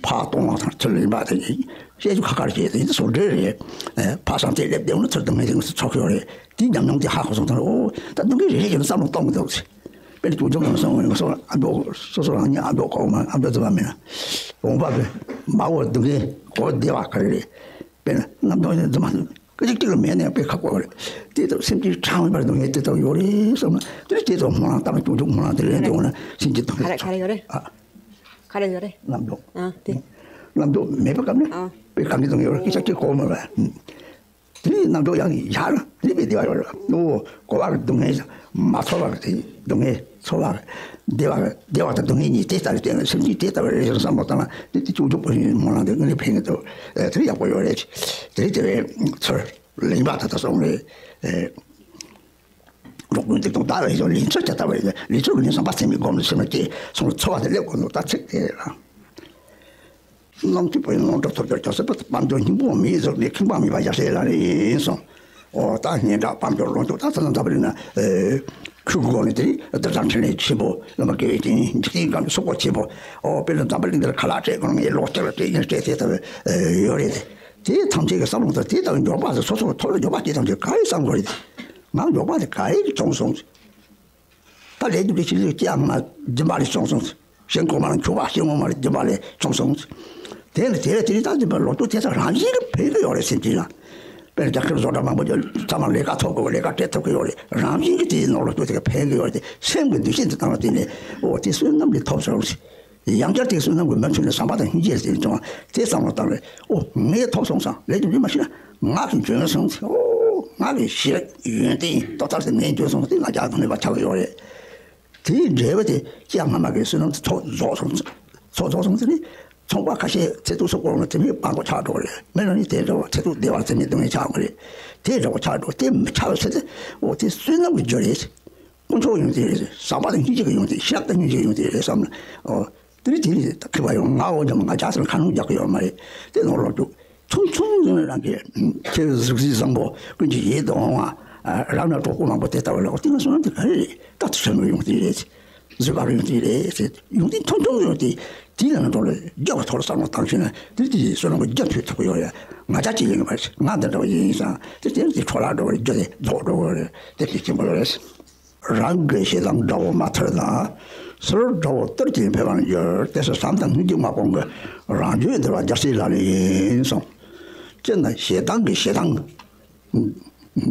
ཕར་གཏོང་བ་དང་ཚུར་ལེན་པ་དེ་ཡིན། བཤད་རྒྱུ་ཁ་ཁར་བྱས་དེ་ཡིན་ཚུར་འབྲེལ་རེད། ཕར་བསམ་སྟེ་སླེབས་བསྡད་ན་ཚུར་སྡུག་བསྔལ་དེ་ཚོ་ཚོར་གི་ཡོད་རེད། དེའི་ཉམས་མྱོང་དེ་ཧ་གོ་སོང་ཙང་ཨོ་ད་སྡུག་བསྔལ་རེ་རེ་བྱས་ན་བསམ་བློ་གཏོང་གི་འདུག་ཟེར། དཔེར་ན་ཅུང་ཅུང་ངམ་སོང་ངམ་སོང་ཨ་མདོ་སོ་སོ་རང་ཉིད་ཨ་མདོ་གོ་མ་ཨ་མདོ་རྫུན་མ་མིན་ན། འོང་བ་གི་མ་འོ་སྡུག་བསྔལ་གོ་བདེ་བ་ག་རེ་རེད། དཔེར་ན་རྣམ་རྟོག་ཡིན་རྫུན་མ་སྐད་ཅིག་གཅིག་ལ་མེད་ནས་དཔེ་ཁག་པོ་རེད། དེ་ལྟར་སེམས་ཅན་གྲངས་མེད་པར་སྡུག་བསྔལ་དེ་ལྟ་བུ་ཡོད་རེད་བསམ་ན་དེ་ནི་དེ་ལྟར་སྨོན་ལམ་བཏབ་ན་ཅུང་ཅུང་སྨོན་ལམ་དེ་ལེན་དེ་འོང་ན་སེམས་ཅན་སྡུག་བསྔལ་ག་རེ་ཡོད་རེད། ཨ། ག་རེ་ཡོད་རེད། རྣམ་རྟོག་ཨ་དེ། རྣམ་རྟོག་མེད་པའི་སྐབས་ནི་ཨ། དཔེ་གང་གི་སྡུག་བསྔལ་ཡོད་རེད། སྐད་ཆ་གཅིག་གོ་མ་རེད། དེ་ནི་རྣམ་རྟོག་ཡང་ཡར་ལ་དེ་ནི་དཔེ་བདེ་བ་ཡོད་རེད། ཨོ་གོ་བ་གི་སྡུག་བསྔལ་མ་ཚོར་བ་གི་དེ་སྡུག་བསྔལ་ཚོར་བ་གི་བདེ་བ་བདེ་བ་དང་སྡུག་བསྔལ་གཉིས་དེ་ལྟར་བསྟན་ན་སེམས་ཅན་དེ་ལྟ་བུ་རེད་ཟེར་བསམ་བློ་བཏང་ན་དེ་དེ་ཅུང་ཅུང་པོ་ཞིག་སྨོན་ལམ་དེ་དངོས་གནས་ཕན་གི་འདུག་དེ་ཡག་པོ་ཡོད་རེད། དེ་དེ་བས་ཚུར་ལེན་པ་ད་ལྟ་སོང་རེད། རོགས་ཀུན་དེ་དང་བདག་ལ་ཡོད་ལེན་ཚུལ་གྱ་ལྟ་བ་ཡིན། ལེན་ཚུལ་གྱི་ནི་བསམ་པ་སེམས་ཀྱི་སྒོམ་ལ་སེམས་ལ་སྐྱེས་སོང་ལ་ཚོར་བ་དེ་སླེབས་དགོས་འདུག་ད་ཚིག་དེ་རང་། ནམ་མཁའི་བུ་ཡིས་ལོངས་སྤྱོད་ཐོབ་གྱུར་ཀྱང་། ཟིལ་པ་དང་དཔལ་འབྱོར་སྙིང་པོ་མེད་ཟེར་ནས་ཁེངས་པ་མེད་པ་ཡར་སེ་ལ་རེ་ཡིན་སོང་། ཨོ་ད་སྙན་གྲགས་དཔལ་འབྱོར་ལོངས་སྤྱོད་ད་ཚ་ན་འཛམ་བུ་གླིང་ན་ཁུར་དགོས་ནས་དེ་རིང་བདག་ཅག་འཕྲིན་ལས་ཆེན་པོ་བླ་མ་དགེ་བའི་བཤེས་གཉེན་འཇིག་རྟེན་གང་གི་སོག་པོ་ཆེན་པོ་ཨོ་དཔེར་ན་འཛམ་བུ་གླིང་འདིར་ཁ་ལག་སྤྲད་དགོས་ན་ངས་ལོ་གཅིག་ལ་སྤྲད་ཡིན་སྤྲད་དེ་ལྟ་བུ་ཡོད་རེད། དེ་ཐམས་ཅད་ཀྱི་བསམ་བློ་དང་དེ་ལྟ་བུའི་འབྱོར་པ་དེ་སོ་སོ་གི་ཐོབ་ལ་འབྱོར་པ་སྐྱེས་ཐམས་ཅད་ག་རེ་བསམ་དགོས་རེད། ང་འབྱོར་པ་དེ་ག་རེ་གིས་བྱུང་སོང་། ད་ལས་རྒྱུ་འབྲས་ཕྱི་ལུས་ཀྱི་ཨ་མ་སྦྱིན་པ་ལས་བྱུང་སོང་། ཞིང་གོང་མ་ལ་འཁྱུ་བ་ཞིང་ངོ་མ་ལ་སྦྱིན་པ་ལས་བྱུང་སོང་། དེ་ལ་དེ་ལ་དེ་རིང་ད་འདི་པ་ལོ་ཏོག་དེ་ཚོ་རང་བཞིན་གྱིས་ཕན་གྱི་ཡོད་རེད་སེམས་ཅན་ལ། དཔེར་ན་རྒྱ་ཁབ་བཟོ་གྲྭ་མང་པོ་ཚང་མ་ལས་ཀ་ཐོབ་དགོས་ལས་ཀ་སྤྲད་ཐུབ་ཀྱི་ཡོད་རེད། རང་བཞིན་གྱིས་དེའི་ནང་ལོ་ཏོག་དེ་ག་ཕན་གྱི་ཡོད་རེད། སེམས་ཀྱི་འདུ་ཤེས་འདི་བཏང་བ་དེ་ནས་ཨོ་དེ་བསོད་ནམས་ལས་ཐོབ་སོང་། ཡང་བསྐྱར་དེ་བསོད་ནམས་ཀྱི་མ་ཚུལ་ནས་བསམ་པ་དང་སྙིང་རྗེ་ལ་བརྟེན་བྱུང་བ་དེ་བསམ་བློ་བཏང་རེད། ཨོ་ངས་ཐོབ་སོང་སང་ལས་ཀྱི་འདུས་མ་ཤེས་ན་ང་གི་འཇོན་སོང་། ཨོ་ང་གི་ཞི་ཡོན་ཏན་ཏོག་ཙམ་ཟེར་ངས་འཇོན་སོང་དེ་ང་རྒྱལ་དང་ལེན་པ་ཆགས་ཀྱི་ཡོད་རེད། དེའི་འབྲས་བུ་དེ་ཅི་ཡང་སྔ་མ་གི་བསོད་ནམས་ཚོགས་རྫོགས་སོང་། ཚོགས་རྫོགས་སོང་ཟེར་ནས་ ཚོང་པ་ཁ་ཤས་ཚེ་སྟོད་སོག་པོ་ལ་དེ་མིན་དཔང་པོ་ཆགས་འགྲོ་རེད། མི་རང་ཉིད་དེ་འདྲ་བ་ཚེ་སྟོད་བདེ་བ་དེ་མིན་སྡུག་བསྔལ་ཆགས་པ་རེད། དེ་འདྲ་བ་ཆགས་འགྲོ་དེ་མི་ཆགས་པ་ཟེར་ཏེ་འོ་དེ་བསོད་ནམས་ཀྱི་རྒྱུ་རེད། དཀོན་མཆོག་ཡོང་དེ་རེད། བསམ་པ་དང་སྙིང་རྗེ་གི་ཡོང་དེ་ཤེས་རབ་དང་སྙིང་རྗེ་ཡོང་དེ་རེད་བསམ་ན་འོ་དེ་རེད། དེ་རེད་ད་མཁས་པ་ཡོང་ང་འོ་འཇམ་ང་ཅག་ཚོ་ཁ་ནང་རྒྱག་གི་ཡོད་མ་རེད། དེ་ནང་ལོག་རྒྱུ་ཆུང་ཆུང་ཡོང་ནས་རང་གི་ཁྱེད་གཟུགས་གཟི་བཟང་པོ་ཀུན་གྱི་ཡིད་དུ་འོང་བ་རང་ན་གྲོགས་པོ་མང་པོ་དེ་ལྟ་བུ་ལ་འོ་དེ་ང་སོང་ན་དེ་ག་རེ་རེད། ད་དེ་ཚོ་ནང་ཡོང་དེ་རེད། གཟུགས་པ་ཡོང་དེ་རེད་ཟེར་ཡོང་དེ་ཐུང་ཐུང་ཡོང་དེ་དེའི་ནང་འགྲོ་ལ་རྒྱབ་ཐོར་བསམ་བློ་བཏང་ཤེས་ན་དེ་དེ་བསོད་ནམས་ཀྱི་རྒྱ་མཐུད་ཐུབ་ཀྱི་ཡོད་རེད། ང་ཅག་ཅིག་ཡིན་པ་ང་འདི་འདྲ་བ་ཡིན་ཙང་དེ་དེ་དེ་འཕྲོ་བརླག་འགྲོ་བ་རེད། རྒྱུ་དེ་ལྡོག་འགྲོ་བ་རེད། དེ་དེ་ཆེན་པོ་རེད། རང་གི་ཞེ་སྡང་དགྲ་བོ་མ་ཐར་ན། སོལ་དགྲ་བོ་གཏོར་གྱིས་ཕན་པར་འགྱུར། དེ་སོགས་བསམ་དང་སྙིང་རྗེ་མ་སྤངས་ཀྱི། རང་རྒྱུད་འདུལ་བ་རྒྱལ་སྲས་ལག་ལེན་ཡིན་གསུངས། སྤྱིར་ན་ཞེ་སྡང་གི་ཞེ་སྡང་།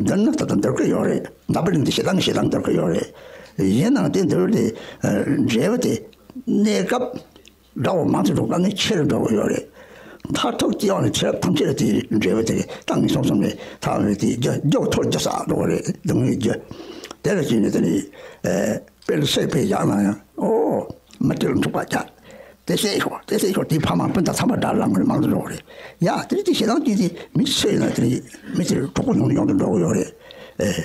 འདིར་ན་ད་ལྟ་འདིར་གི་ཡོད་རེད། ནག་པོ་གླིང་དུ་ཞེ་སྡང་གི་ཞེ་སྡང་འདིར་གི་ཡོད་རེད། ཡིན་ནའང་དེ་འདིར་དེ་འབྲས་བུ་དེ་གནས་སྐབས་དགྲ་བོ་མང་དུ་འགྲོ་དཀའ་ངལ་ཆེ་རུ་འགྲོ་གི་ཡོད་རེད། མཐར་ཐུག་སྤྱི་ཡོངས་ནས་ཚེ་རབས་ཐམས་ཅད་ལ་དེའི་འབྲས་བུ་དེ་བཏང་ནས་སོང་སོང་ནས་ཐག་ནས་དེའི་རྒྱུ་རྒྱུ་ཐོར་རྒྱུ་ཟག་འགྲོ་གི་རེད། སྡུག་བསྔལ་རྒྱུ་དེ་ལ་བྱས་ནས་དེ་ནི་དཔེར་སྲེག་པས་བཞག་ན་ཡང་ཨོ་མི་དེ་ལ་འཁྲུག་པ་རྒྱག་དེ་སྲེག་ཤོག་དེ་སྲེག་ཤོག་དེའི་ཕ་མ་སྤུན་ཟླ་ཚང་མ་དགྲར་ལངས་ནས་མང་དུ་འགྲོ་གི་རེད། ཡ་དེ་རིགས་དེ་ཞེ་སྡང་སྐྱེས་ཏེ་མི་ཚེ་ཡིན་ན་དེ་རིགས་མི་ཚེ་གྲོགས་པོ་ཉུང་དུ་ཉུང་དུ་འགྲོ་གི་ཡོད་རེད། ཨེ།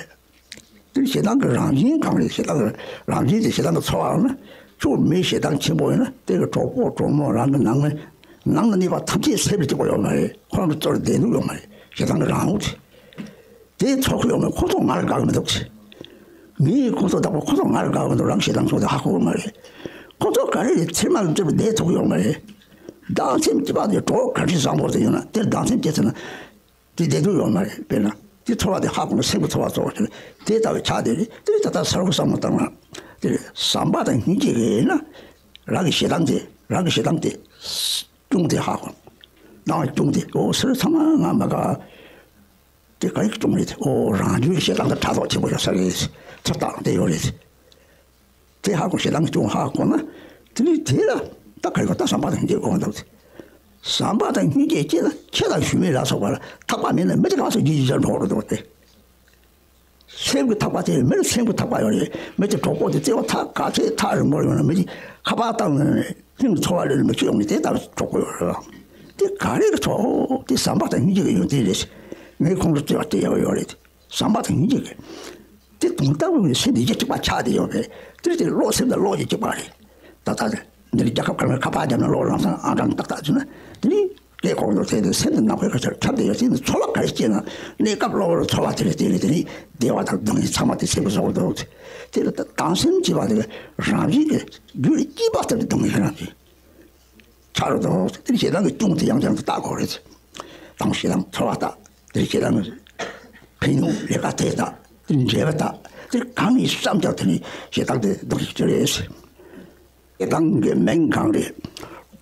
དེ་ཞེ་སྡང་གི་རང་བཞིན་གང་རེད། ཞེ་སྡང་གི་རང་བཞིན་དེ་ཞེ་སྡང་གི་ཚོར་བ་ཡང་ན་ཁྱོད་མི་ཞེ་སྡང་ཆེན་པོ་ཡིན་ན་དེ་གི་གྲོགས་པོ་གྲོགས་མོ་རང་གི་ནང་ནས་ནང་ན་གནས་པ་ཐམས་ཅད་སེམས་ལ་སྐྱིད་པོ་ཡོད་མ་རེད། ཁོ་རང་གི་ཚོར་བདེ་སྡུག་ཡོད་མ་རེད། ཞེ་སྡང་གི་རང་འོང་དེ་དེ་ཚོར་གི་ཡོད་མ་རེད། ཁོ་ཚོ་ང་ལ་དགའ་གི་མི་འདུག་ཟེར། ངའི་ཁོ་ཚོ་བདག་པོ་ཁོ་ཚོ་ང་ལ་དགའ་གི་མི་འདུག་རང་ཞེ་སྡང་ཚོར་དེ་ཧ་གོ་གི་མ་རེད། ཁོ་ཚོ་ག་རེ་རེད། ཚེར་མ་ལ་འཇུག་པའི་བདེ་ཐོབ་ཡོད་མ་རེད། སྡང་སེམས་སྐྱིད་པ་དེ་གྲོགས་ག་འདྲ་བཟང་པོ་དེ་ཡོད་ན་དེར་སྡང་སེམས་སྐྱེས་ཚར་ན། དེ་བདེ་སྡུག་ཡོད་མ་རེད། དཔེར་ན་དེ་ཚོར་བ་དེ་ཧ་གོ་ན་སེམས་ཀྱི་ཚོར་བ་ཚོར་བ་དེ་དེ་ལྟ་བུའི་ཆ་དེ་རེད། དེ་ད་ལྟ་གསར་བུ་བསམ་བློ་བཏང་ན་དེ་རེད། བསམ་པ་དང་སྙིང་རྗེ་གི་ཡིན་ན་རང་གི་ཞེ་སྡང་དེ་རང་གི་ཞེ་སྡང་དེ་སྐྱོང་དེ་ཧ་གོ། སྡང་སྐྱོང་དེ་ཨོ་སེམས་ཚང་མ་ང་མ་དགའ། དེ་ག་ཡིག་སྐྱོང་རེད། ཨོ་རང་རྒྱུད་ཞེ་སྡང་དང་ཕྲག་དོག་ཆེན་པོ་ཡོད་ས་རེད། ཚུར་བཏང་དེ་ཡོད་རེད། དེ་ཧ་གོ་ཞེ་སྡང་སྐྱོང་ཧ་གོ་ན་དེ་ནི་དེ་ལ་ད་ག་ཡོད་ད་བསམ་པ་དང་སྙིང་རྗེ་དགོས་འདུག་བསམ་པ་དང་སྙིང་རྗེ་སྐྱེས་ན་ཁྱེད་དང་ཞུ་མེད་ལ་སོགས་པ་ལ་ཐག་པ་མེད་ན་མི་དེ་ག་སོགས་རྒྱུད་ཀྱི་ཆར་འགྲོ་རུ་འདུག་སྟེ། སེམས་ཀྱི་ཐག་པ་དེ་མི་ལ་སེམས་ཀྱི་ཐག་པ་ཡོད་རེད། མི་དེ་གྲོགས་པོ་དེ་བརྩེ་བ་ཐག་ག་ཚད་ཐག་རིང་པོར་ཡོད་ན་མི་དེ་ཁ་པར་བཏང་ནས་སྙིང་ཚོར་བ་ལས་མི་ཆོད་ཡོང་ནས་དེ་ལྟར་གྲོགས་པོ་ཡོད་རེད། དེ་ག་རེ་གི་ཚོགས་དེ་བསམ་པ་དང་སྙིང་རྗེ་གི་ཡོན་ཏན་རེད། ངས་ཁོང་ཚོ་བརྩེ་བ་སྤྲད་ཡག་ཡོད་རེད། བསམ་པ་དང་སྙིང་རྗེ་གི། དེ་དོན་དམ་པའི་སེམས་དེ་རྒྱུད་གཅིག་པ་ཆགས་བསྡད་ཡོད་པས་དེ་དེ་བློ་སེམས་དང་བློ་གཅིག་གཅིག་པ་རེད། ད་ལྟ་འདིར་རྒྱལ་ཁབ་ཁག་ནས་ཁ་པར་བརྒྱབ་ན་བློ་ལམ་སང་ཨང་གྲངས་ཏག་ཏག་བྱུང་ན་དེ་ནི་སྐད་གོང་དུ་ཐལ་ཏེ་སེམས་དེ་ནག་པོའི་ཁ་ཆར་ཁྱབ་བསྡད་ཡོད། དེ་ནི་ཚོར་བ་ག་རེ་སྐྱེས་ན་གནས་སྐབས་གློ་བུར་ཚོར་བ་དེ་རེད། དེ་ནི་དེ་ནི་བདེ་བ་དང་སྡུག་བསྔལ་ཚང་མ་དེ་སེམས་ཀྱི་བཟོ་འདུག་དེ་ལ་ད་སྡང་སེམས་བྱེད་པ་དེ་རང་བཞིན་གྱི་རྒྱུད་ལ་སྐྱེས་པ་ལྟར་དུ་སྡུག་བསྔལ་རང་བཞིན། ཆགས་རུ་འདུག་དེ་ཞེ་སྡང་གི་གཅུང་དེ་ཡང་ཡང་དུ་བརྟག་དགོས་རེད། དང་ཞེ་སྡང་ཚོར་བ་བརྟག་དེ་ཞེ་སྡང་གི་ཕན་ཡོན་ལས་ཀ་དེ་བརྟག་དེ་འབྲས་བུ་བརྟག་དེ་གང་ཡིན་བསམ་ཀྱང་དེ་ནི་ཞེ་སྡང་དེ་སྡུག་ཅིག་ཅི་རེད། ཞེ་སྡང་གི་མིང་གང་རེད།